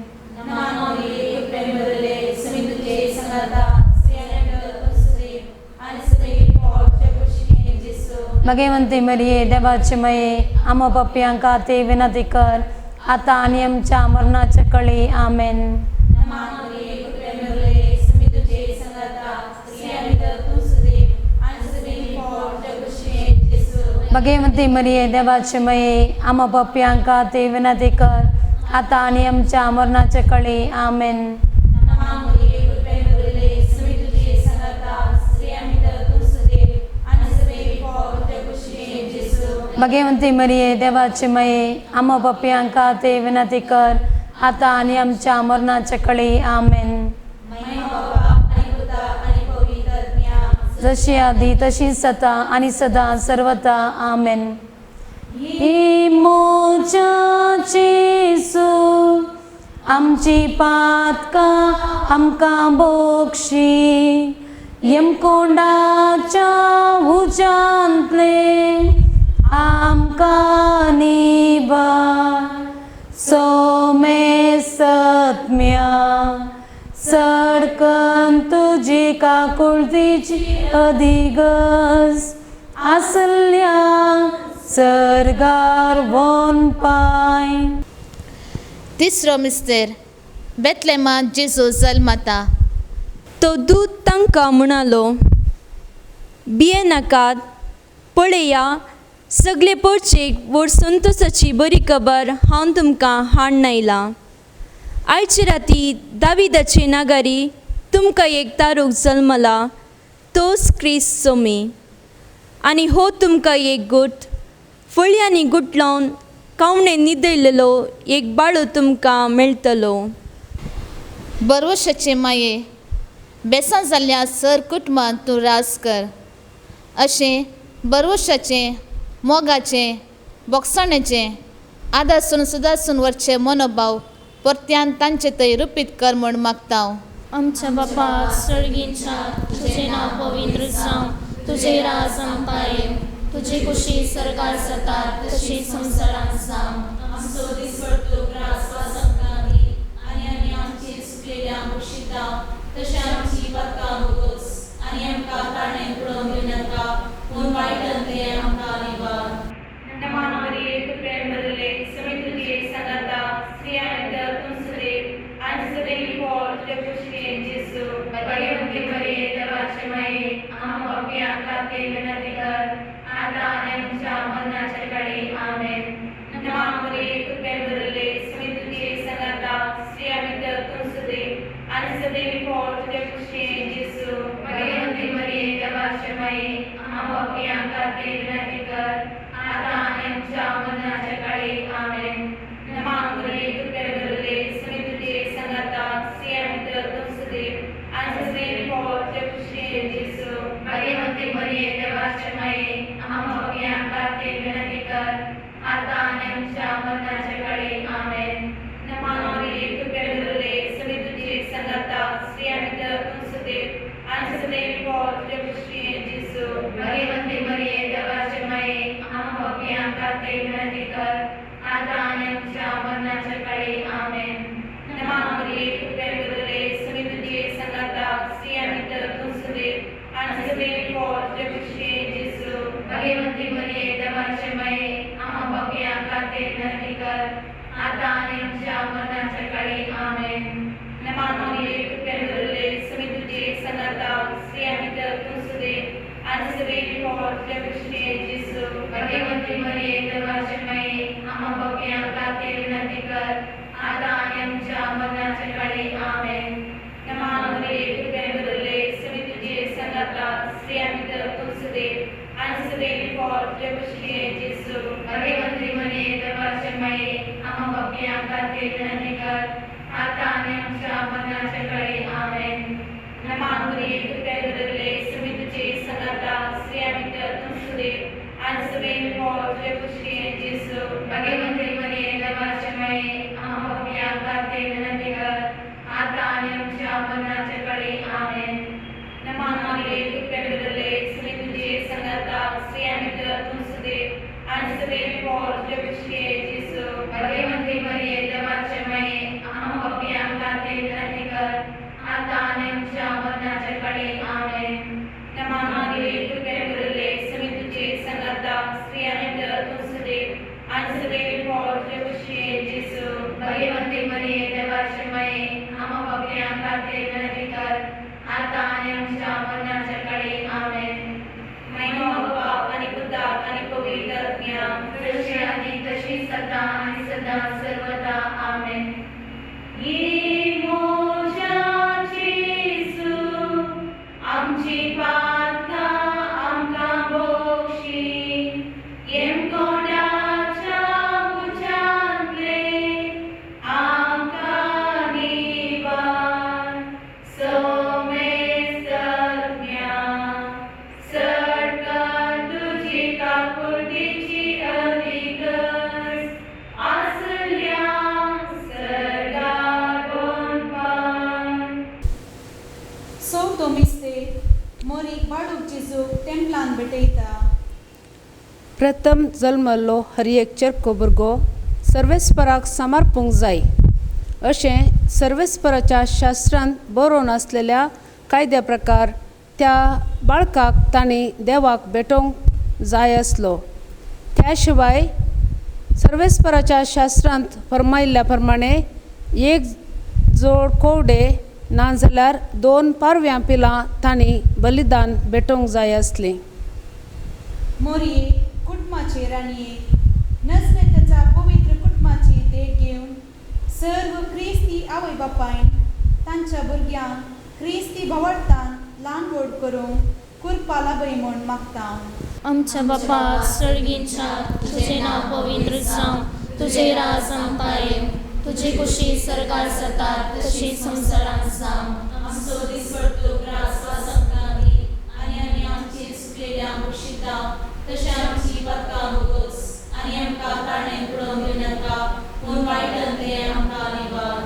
भगवंती मरिये देवाचे माये आमा पापयांक ते विनंती कर आतां आनी आमच्या मरणाच्या कळी. आमेन. भगवंती मरिये देवाचे माये आमा पापयांक ते विनंती कर आतां आनी आमच्या मरणाच्या कळी. आमेन. भगवंती मरिये देवाचे माये आमा पापयांक ते विनंती कर आतां आनी आमच्या मरणाच्या कळी. आमेन. जशी आदी तशी सता आणि सदा सर्वता. आमेन. जेसू आमची पातकां आमकां बोक्षी यमकोंडाच्या उज्यांतले आमकां निवार सोमे सत्म्या सडकन तुजी काकुळतीची अधिगस आसल्या सरगार वोन पाय. तिसरो मिस्तेर बेतलेमांत जेजू जल्मता. तो दूत तांकां म्हणालो, भियेनाकात, पळया सगळे पोरचेक व्हड संतोसाची बरी खबर हांव तुमकां हाडून आयलां. आयचे राती दाविदाचे नागारी तुमकां एक तारूक जल्मला, तोच क्रिस्त सोमी. आनी हो तुमकां एक गुट फळयांनी गुटलावन कावणे न्हिदयलेलो एक बाळू तुमकां मेळटलो. बरवशाचे माये बेसां जाल्ल्या सर कुटुंबांत तूं राज कर अशें बरवशाचें मोगाचें बोगसाणेचें आदासून सुदासून वरचें मनोभाव परत्यान तांचे थंय रुपीत कर म्हूण मागता. आमच्या बापा सर्गींच्या तुजें नांव पवित्र जावं, तुजें राज आमकां येवं, तुजी खुशी सरकार जाता तशी संवसारांत जावं. आमचो दिसपट्टो ग्रास वास आमकां दी आनी आमी आमची चुकलेल्या बक्षिता तशें आमची पातकां बोगस आनी आमकां ताणें बुडोवन दिवनाका पूण वायटांतलें आमकां निवार. नमान मरिये कृपेन भरले समी तुझे सांगाता स्त्रियां भितर तूं सुदेव आनी सदैव फळ तुज्या कुशीन जेजू. भगवंती मरिये देवाचे माये आमा पापयां खातीर विनंती कर आतां आनी आमच्या मरणाच्या काळी. आमेन. नमान मरिये कृपेन मरणाच्या काळी. आमेन. नमा मरिये, कृपेन भरले, स्वामी तुझे संगाता, स्त्रियां भितर तूं सुदेव आनी सदैव फळ तुज्या कुशीन जेजू. भगवंती मरिये, देवाचे माये, आम्हा पापयां खातीर विनंती कर, आता आनी आमच्या मरणाच्या काळी. आमेन. नमा मरिये, कृपेन भरले, स्वामी तुझे संगाता, स्त्रियां भितर तूं सुदेव आनी सदैव फळ तुज्या कुशीन जेजू. भगवंती मरिये, देवाचे माये, आम्हा पापयां खातीर विनंती कर, आता आनी आमच्या मरणाच्या काळी. आमेन. नमा मरिये, कृपेन भरले, स्वामी तुझे संगाता, स्त्रियां भितर तूं सुदेव आनी सदैव फळ तुज्या कुशीन जेजू. भगवंती मरिये, देवाचे माये, आम्हा पापयां खातीर विनंती कर, आता आनी आमच्या मरणाच्या काळी. आमेन. नमा मरिये, कृपेन भरले, स्वामी तुझे संगाता, स्त्रियां भितर तूं सुदेव आनी सदैव फळ तुज्या कुशीन जेजू. भगवंती मरिये, देवाचे माये, आम्हा पापयां खातीर विनंती कर, आता आनी आमच्या मरणाच्या काळी. आमेन. नमा मरिये, कृपेन भरले, स्वामी तुझे संगाता, स्त्रियां भितर तूं सुदेव आनी सदैव फळ तुज्या कुशीन जेजू. भगवंती मरिये, देवाचे माये, आम्हा पापयां खातीर विनंती कर, आता आनी आमच्या मरणाच्या काळी. आमेन. नमा मरिये, कृपेन भरले, स्वामी तुझे संगाता, स्त्रियां भितर तूं सुदेव आनी सदैव फळ तुज्या कुशीन जेजू. भगवंती मरिये, देवाचे माये, आम्हा पापयां खातीर विनंती कर, आता आनी आमच्या मरणाच्या काळी. आमेन. महिमा बाप आनी पुताक आनी पवित्र आत्म्याक, जशी आदी तशी सदा आणि सदा सर्वदा. आमेन. ये मोजा जेजू, आमची पातकां आमकां बक्षी, येमकोंडाच्या उज्यांतले आमकां निवार. सोमेस्तज्ञा, चड तुजी काकुळटीची अधिगज आसल्या सर्गार वनपान. सौ दोमिस्ते मोरीक बाळूक जेजूक टेंपलान भेटयता. प्रथम जल्मल्लो हर एक चेरको भुरगो सर्वेस्पराक समर्पूंक जाय अशें सर्वेस्पराच्या शास्त्रांत बरोवन आसलेल्या कायद्या प्रकार त्या बाळकाक तांणी देवाक भेटोवंक जाय आसलो. त्या शिवाय सर्वेस्पराच्या शास्त्रांत फर्मायल्ल्या प्रमाणे एक जोड कोवडे नाजाल्यार 2 पारव्यां पिलां तांणी बलिदान भेटोवंक जाय आसलीं. मोरये कुटुंबाचे राणये नजरेताच्या पवित्र कुटुंबाची देख घेवन सर्व क्रिस्ती आवय बापायन तांच्या भुरग्यांक क्रिस्ती भावार्थान ल्हान व्हड करूंक कृपा लाभय म्हूण मागता. आमच्या बापाक सर्गींच्या, तुझे नांव पवित्र जावं, तुझे राज आमकां येवं, तुजी कुशी सर्गार जाता तशी संवसारांत जावं. आमचो दिसपडतो ग्रास आज आमकां दी आनी आमी आमची चुकलेल्या बक्षिता तशें आमची पातकां बोगस आनी आमकां ताणें बुडोवन घेवनाका, पूण वायटांतलें आमकां निवार.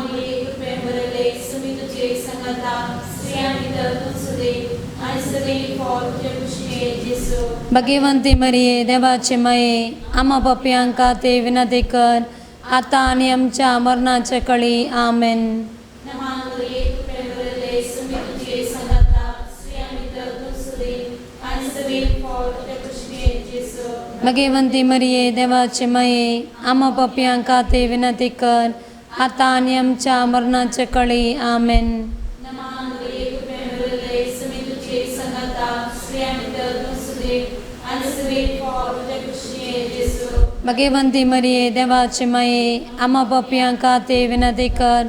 मरिये, कृपेन भरले, स्वामी तुझे संगाता, स्त्रियां भितर तूं सुदेव आनी सदैव फळ तुज्या कुशीन जेजू. भगवंती मरिये, देवाचे माये, आम्हा पापयांक खातीर विनंती कर, आता आनी आमच्या मरणाच्या कळी. आमेन. नमा मरिये, कृपेन भरले, स्वामी तुझे संगाता, स्त्रियां भितर तूं सुदेव आनी सदैव फळ तुज्या कुशीन जेजू. भगवंती मरिये, देवाचे माये, आम्हा पापयांक खातीर विनंती कर, आता आनी आमच्या मरणाच्या कळी. आमेन. नमा मरिये, कृपेन भरले, स्वामी तुझे संगाता, स्त्रियां भितर तूं सुदेव आनी सदैव फळ तुज्या कुशीन जेजू. भगवंती मरिये, देवाचे माये, आम्हा पापयांक खातीर विनंती कर,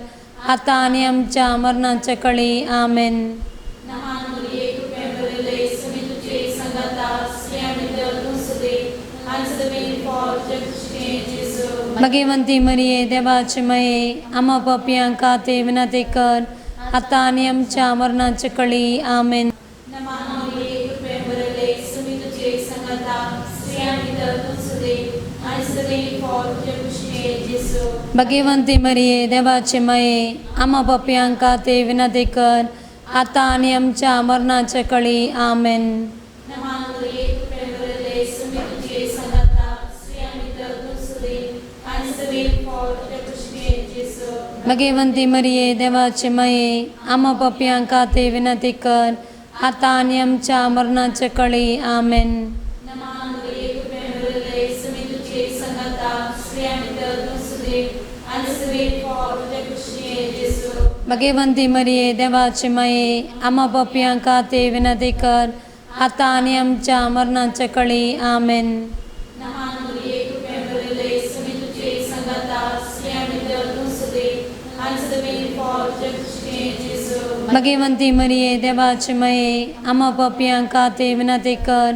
आता आनी आमच्या मरणाच्या कळी. आमेन. नमा मरिये, कृपेन भरले, स्वामी तुझे संगाता, स्त्रियां भितर तूं सुदेव आनी सदैव फळ तुज्या कुशीन जेजू. भगवंती मरिये, देवाचे माये, आम्हा पापयांक खातीर विनंती कर, आता आनी आमच्या मरणाच्या कळी. आमेन. नमा मरिये, कृपेन भरले, स्वामी तुझे संगाता, स्त्रियां भितर तूं सुदेव आनी सदैव फळ तुज्या कुशीन जेजू. भगवंती मरिये, देवाचे माये, आम्हा पापयांक खातीर विनंती कर, आता आनी आमच्या मरणाच्या कळी. आमेन. नमा मरिये, कृपेन भरले, स्वामी तुझे संगाता, स्त्रियां भितर तूं सुदेव आनी सदैव फळ तुज्या कुशीचें जेजू. भगवंती मरिये देवाचे माये आम्हा पापयां खातीर विनंती कर आतां आनी आमच्या मरणाचे कळी. आमेन. नमान मरिये, कृपेन भरिल्ले, स्वामी तुजे संगाता, स्त्रियां भितर तूं सुदेव आनी सदैव फळ तुज्या कुशीचें जेजू. भगवंती मरिये देवाचे माये आम्हा पापयां खातीर विनंती कर आतां आनी आमच्या मरणाचे कळी. आमेन. नमान मरिये, कृपेन भरिल्ले, स्वामी तुजे संगाता, स्त्रियां भितर तूं सुदेव आनी सदैव फळ तुज्या कुशीचें जेजू. भगवंती मरिये देवाचे माये आम्हा पापयां खातीर विनंती कर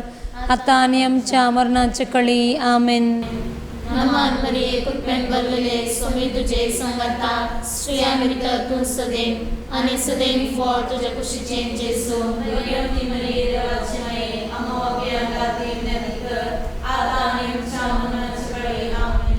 आतां आनी आमच्या मरणाचे कळी. आमेन. नमान मरिये, कृपेन भरिल्ले, स्वामी तुजे संगाता, स्त्रियां भितर तूं सदैव आनी सदैव फळ तुज्या कुशीचें जेजू. भगवंती मरिये देवाचे माये आम्हा पापयां खातीर विनंती कर आतां आनी आमच्या मरणाचे वेळी. आमेन.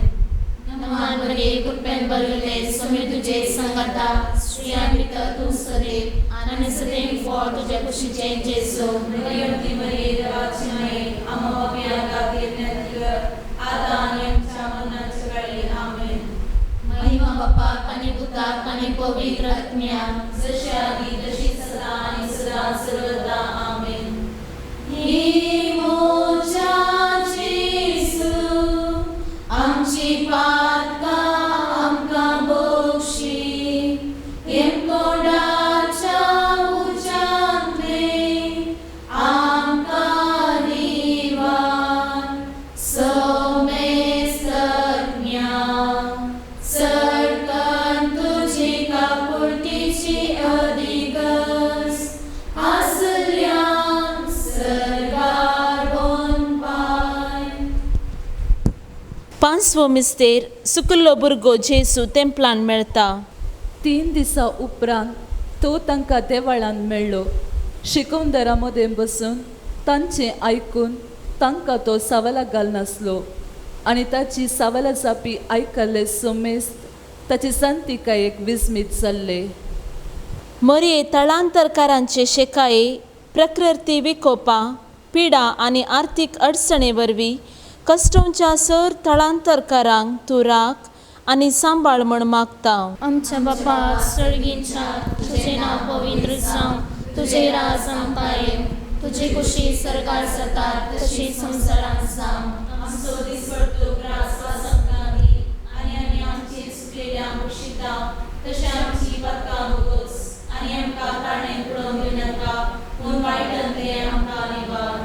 नमान मरिये, कृपेन भरिल्ले, स्वामी तुजे संगाता, स्त्रियां भितर तूं सदैव आनी सदैव फळ तुज्या कुशीचें जेजू. भगवंती मरिये देवाचे माये आम्हा पापयां खातीर विनंती कर आतां आनी आमच्या मरणाचे वेळी. आमेन. महिमा बापाक आनी पुताक आनी पवित्र आत्म्याक, जशे आदी तशी सदा आनी सदा सर्वदा. आमेन. ही मोजा जेजू आमची पातकां आमकां बक्षी, येमकोंडाच्या उज्यांतले आमकां निवार, सोमेस्तज्ञा चडकन तुजी काकुळटीची अधिगस आसल्यान सर्गार वनपाय. पांचवो मिस्तेर, सुकुल्लो भुरगो जेजू तेंपलान मेळटा. 3 दिसां उपरांत तो तांकां देवाळान मेळ्ळो. शिकोवंदरा मदें बसून तांचें आयकून तांकां तो सवालां घालनासलो आनी ताची सवालां जापी आयकल्ले सोमेस्त ताचे संतिकायेक विस्मीत जाल्ले. मरये थळांतरकारांचे शेकाये, प्रकृती विकोपा, पिडा आनी आर्थीक अडचणे वरवीं कस्टमच्या सर थळांतरकारांक तूं राख आनी सांबाळ म्हण मागता. आमच्या बापा सर्गींच्या, तुजें नांव पवित्र जावं, तुजें राज आमकां येवं, तुजी कुशी सर्गार जाता तशी संवसारांत जावं. आमचो दिसपडतो ग्रास वास आमकां दी आनी आमी आमची चुकलेल्या बक्षिता तशें आमची पातकां बोगस आनी आमकां ताणें उडोवन दिवनाका, पूण वायटांतलें आमकां निवार.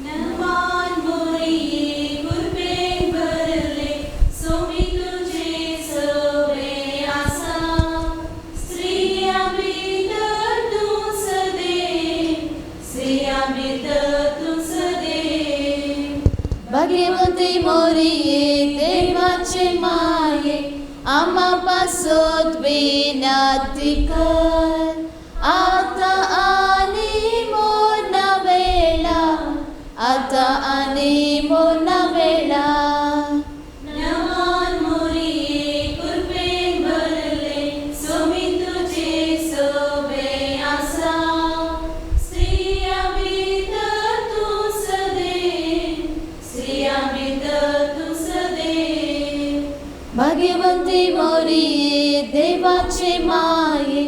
नमान मरिये, कृपेन भरिल्ले, स्वामी तुजे सवे आसा, स्त्रियां भितर तूं सदैव, स्त्रियां भितर तूं सदैव. भगवंती मरिये देवाचे माये आम्हा पासत विनंती कर आतां आनी मरणा वेळा, आतां आनी मरणा वेळा. नमान मरिये, कृपेन भरिल्ले, स्वामी तुजे सवे आसा, स्त्रियां भितर तूं सदैव, स्त्रियां भितर तूं सदैव. भगवंती मरिये देवाचे माये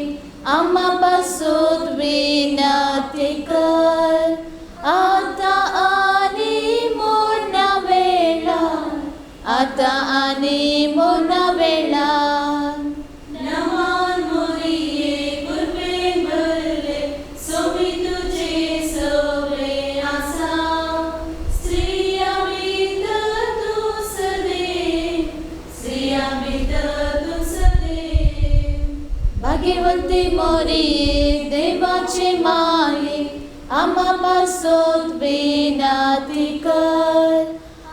आम्हा पासत विनंती कर आतां आनी मरणा वेळा, आतां आनी मरणा वेळा. नमान मरिये, कृपेन भरिल्ले, स्वामी तुजे सवे आसा, स्त्रियां भितर तूं सदैव, स्त्रियां भितर तूं सदैव. भगवंती मरिये देवाचे माये आम्हा पासत विनंती कर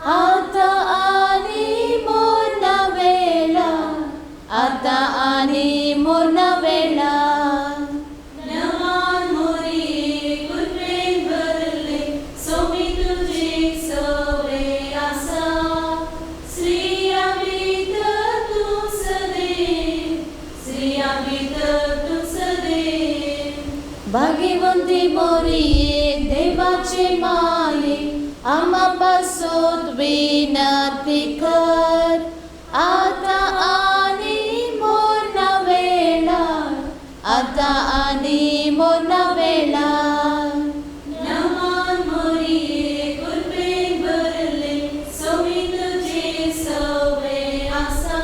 आतां आनी मरणा वेळा, आतां आनी मरणा वेळा. नमान मरिये, कृपेन भरिल्ले, स्वामी तुजे सवे आसा, स्त्रियां भितर तूं सदैव, स्त्रियां भितर तूं सदैव. भगवंती मरिये देवाचे माये आम्हा पासत विनंती कर आतां आनी मोरना वेळार, आतां आनी मोरना वेळार. नमान मोरये कृपेन भरले, स्वामी तुझे सवे आसा.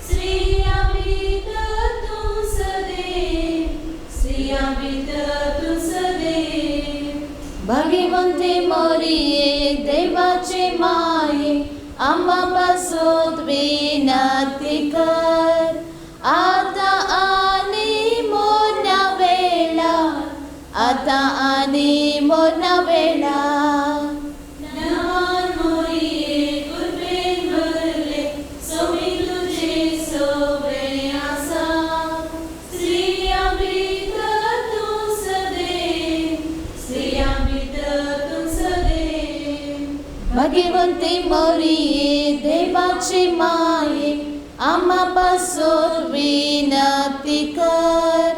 स्त्रियां भितर तूं सदैव, स्त्रियां भितर तूं सदैव. भाग्यवंती मोरये देवाचे माये, आम्हा पासत विनंती कर, आतां आनी मोरना वेळार, आतां आनी मोरना वेळार. नमान मोरये कृपेन भरले, स्वामी तुझे सवे आसा. स्त्रियां भितर तूं सदैव, स्त्रियां भितर तूं सदैव. भाग्यवंती मोरये देवाचे माये, आम्हा पासत विनंती कर,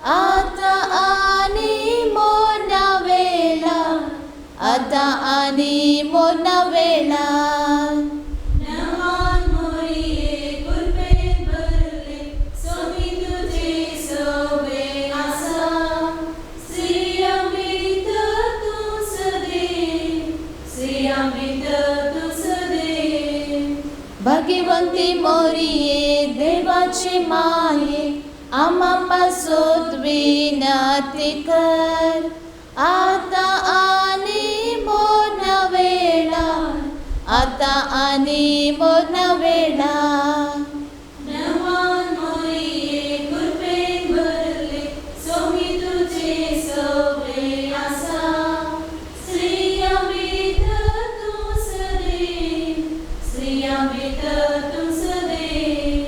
आतां आनी मोरना वेळार, आतां आनी मोरना वेळार. नमान मोरये कृपेन भरले, स्वामी तुझे सवे आसा. स्त्रियां भितर तूं सदैव, स्त्रियां भितर तूं सदैव. भाग्यवंती मोरये देवाचे माये, आम्हा पासत विनंती कर, आतां आनी मोरना वेळार, आतां आनी मोरना वेळार. नमान मोरये कृपेन भरले, स्वामी तुझे सवे आसा. स्त्रियां भितर तूं सदैव, स्त्रियां भितर तूं सदैव.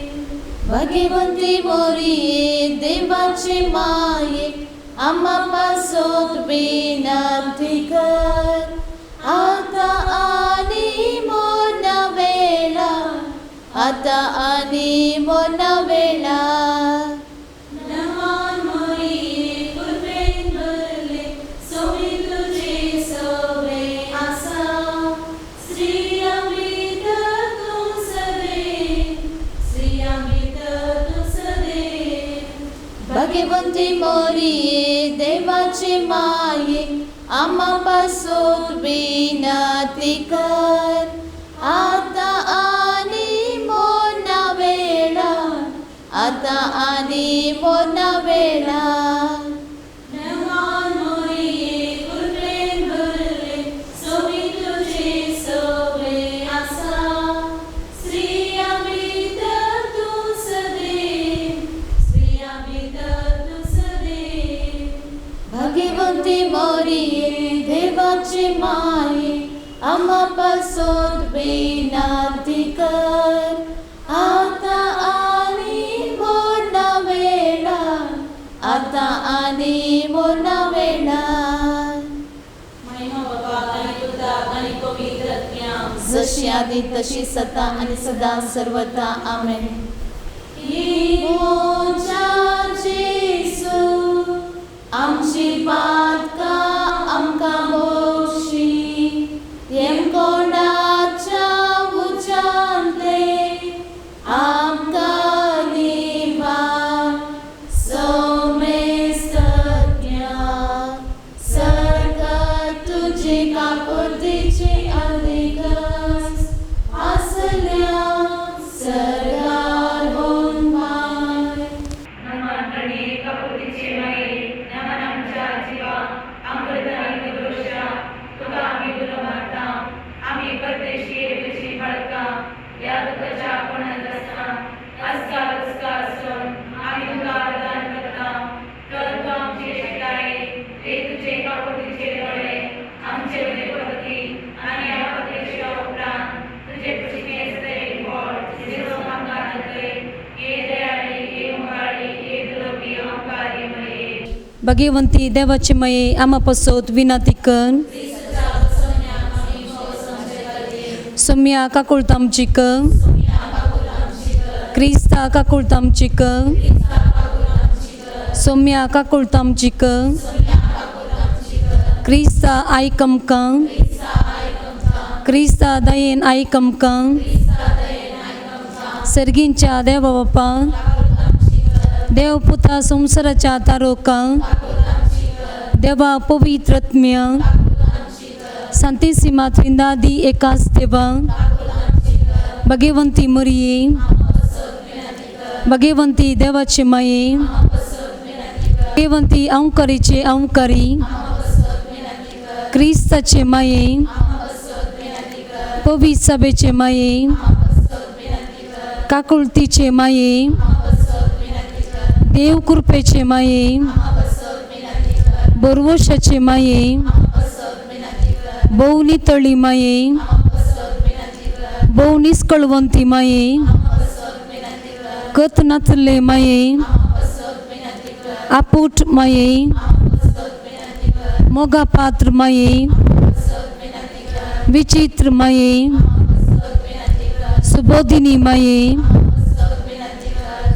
भाग्यवंती मोरये देवाचे माये, आम्हा पासत विनंती कर, आतां आनी मोरना वेळार, आतां आनी मोरना वेळार. नमान मोरये कृपेन भरले, स्वामी तुझे सवे आसा. स्त्रियां भितर तूं सदैव, स्त्रियां भितर तूं सदैव. भाग्यवंती मोरये देवाचे माये, आम्हा पासत विनंती कर, आतां आनी मोरना वेळार, आतां आनी मोरना वेळार. नमान मोरये कृपेन भरले, स्वामी तुझे सवे आसा. स्त्रियां भितर तूं सदैव, स्त्रियां भितर तूं सदैव. भाग्यवंती मोरये देवाचे माये, आम्हा पासत विनंती कर, आतां आनी मोरना वेळार, आतां आनी मोरना वेळार. महिमा बापाक आनी पुताक आनी पवित्र आत्म्याक, जशी आदी तशी सता आनी सदा सर्वता. आमेन. म्हज्या जेजू, आमची पातकां आमकां बोगशी, येमकोंडाच्या उज्यांतले आमकां निवार. सोमेस्तज्ञा सरकार तुजे काकुळतीचे अधिकार आसल्या सरकार होऊन पाय. नमन मरिये काकुळतीचे माये, नमन आमच्या जिवा, अमृत आनी दोशा, तुका आमी उलो मारता. आमी परदेशी तुजी बाळकां, ह्या दुःखाच्या कोणात आसता आसका उस्का आसून आमी तुका आराधन करता. तर तूं आमचे शिकाये, हे तुजे काकुळतीचे दोळे आमचे वयर पडती आनी ह्या परदेशा उपरांत तुजे कुशीने सदैव फळ जेजू आमकां दाखय. ये दयाळी, ये मोगाळी, ये दुलोपी आमकां ये मरिये. भाग्यवंती देवाचे माये, आम्हा पासत विनंती कर. सोम्या काकुळता आमची कर, क्रिस्ता काकुळता आमची कर, सोम्या काकुळता आमची कर, क्रिस्ता आयक आमकां, क्रिस्ता दयेन आयक आमकां. सर्गींच्या देवा बापा, देव पुता संवसाराच्या तारोका, देवा पवित्र आत्म्या, सांतिसिमा त्रिंदादी एकाच देवा, भगवंती मरिये, भगवंती देवाचे माये, भगवंती अंकारीचे अंकारी, क्रिस्ताचे माये, पवित्र सभेचे माये, काकुळतीचे माये, देव कृपेचे माये, बरवशाचे माये, भोव नितळी माये, भोव निस्कळवंती माये, कत नाचले माये, आपूट माये, मोगा पात्र माये, विचित्र माये, सुबोधिनी माये,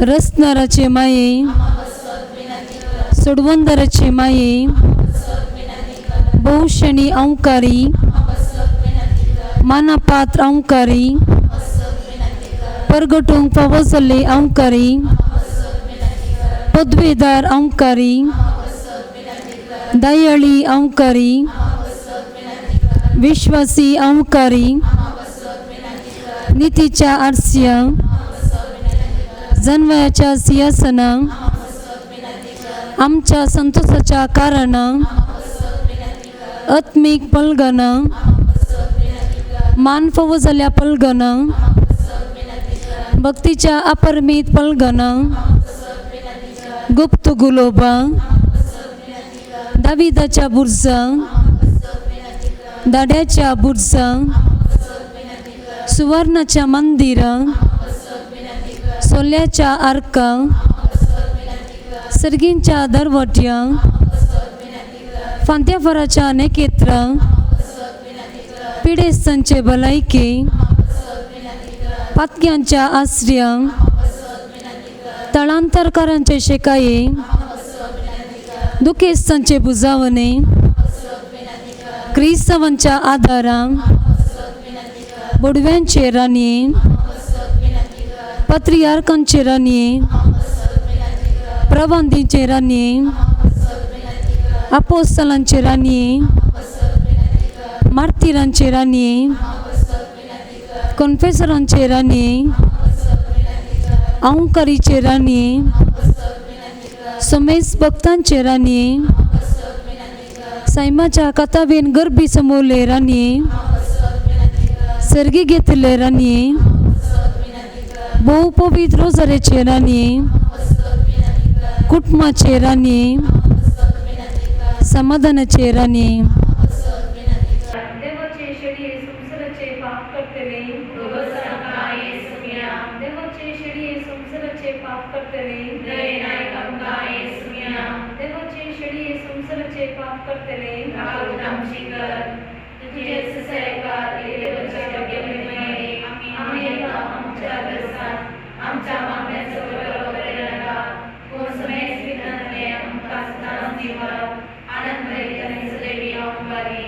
रसनाराचे माये, सोडवंदराचे माये, बहुशणी अंकारी, मानापात्र अंकारी, परगटूंक फावो जाल्ले अंकारी, पदवेदार अंकारी, दयाळी अंकारी, विश्वासी अंकारी, नितीच्या आरस्या, जनवयाच्या सिंहासना, आमच्या संतोषाच्या कारणां, आत्मीक पलगना, मान फावो जाल्ल्या पलगना, भक्तीच्या अपरमीत पलगना, गुप्त गुलोबा, दाविदाच्या बुर्जा, दाड्याच्या बुर्जा, सुवर्णाच्या मंदिरा, सोल्याच्या आर्का, सर्गींच्या दरवट्या, फांत्याफराच्या नेकेत्रा, पिडेस्तांचे भलायके, पातक्यांच्या आश्र्या, तळांतरकारांचे शेकाये, दुखेस्तांचे बुजावणे, क्रिस्तावांच्या आदारा, बोडव्यांचे राणये, पत्रियार्कांचे राणये, प्रवांदींचे राणये, अपोस्तलांचे राणये, मार्तिरांचे राणये, कॉन्फेसरांचे राणये, अंकारीचे राणये, समेस भक्तांचे राणये, सैमाच्या कथावेन गर्भी समवले राणये, सर्गी घेतले राणये, भोव पवित्र रोजारेचे राणये, कुटुंबाचे राणये, समाधानाचे राणये. देवाचे शेळये संसाराचे पाप करतले, देवाचे शेळये संसाराचे पाप करतले, देवाचे शेळये संसाराचे पाप करतले, आमच्या मागण्याचो बरोबर नाका, पूण समेस विघ्नांतले आमकां सदांच निवार, आनंद भरीत आनी सदैवी अंकारी.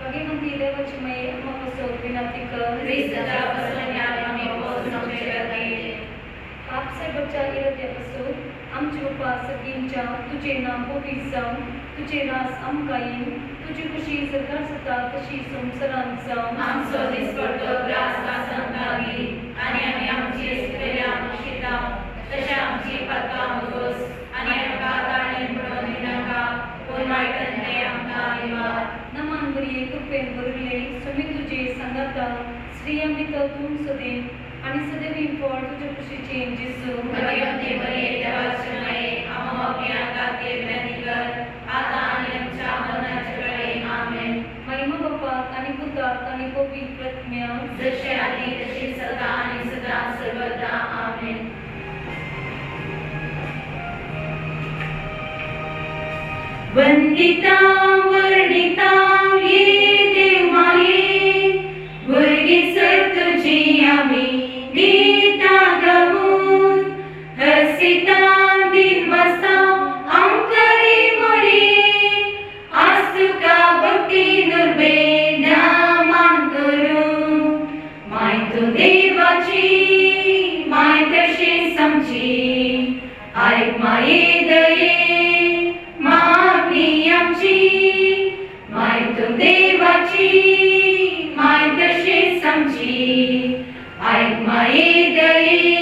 भगवंती देवाची माये आम्हा पासत विनंती कर, क्रिस्ताच्या पसरण्या आमी पोचवचे खातीर. पाप साहेबाच्या इराद्यापासून आमचे उपास सगळींच्या तुझे नाव पवित्र जावं, तुझे रास आमकां येवं, तुजी खुशी सरकार जाता तशी संवसारांत जावं. आमचो दिसपट्टो ग्रास आमकां दी आनी आमी आमची सुकलेल्या शिता तशें आमची पातकां उगोस आनी आमकां ताणें पडोवन दिनाका, पूण वायटांतलें आमकां निवार. नमान बरी कृपेन भरिल्ले स्वामी तुजे सांगाता, स्त्रियां भितर तूं सदैव आनी सदैव फळ तुज्या कुशीचें जेजू. भगवंती मरिये देवाचे माये आम्हा पापयां खातीर विनंती कर, आतां आनी आमच्या मरणाच्या वेळी. आमेन. महिमा बापाक आनी पुताक आनी पवित्र आत्म्याक, जशें आदी तशी सदां आनी सदां सर्वदा. आमेन. वंदितां वर्णितां ये देवमाये, भुरगीं सर तुजी आमी गीतां गावून, हसितां दिनवासां आमकां मोरी, आज तुका भक्ती नुर्बे मान करूं, माय तूं देवाची. आयक माये दये मागणी आमची, माय तूं देवाची माय तशीच आमची. आयक माये दये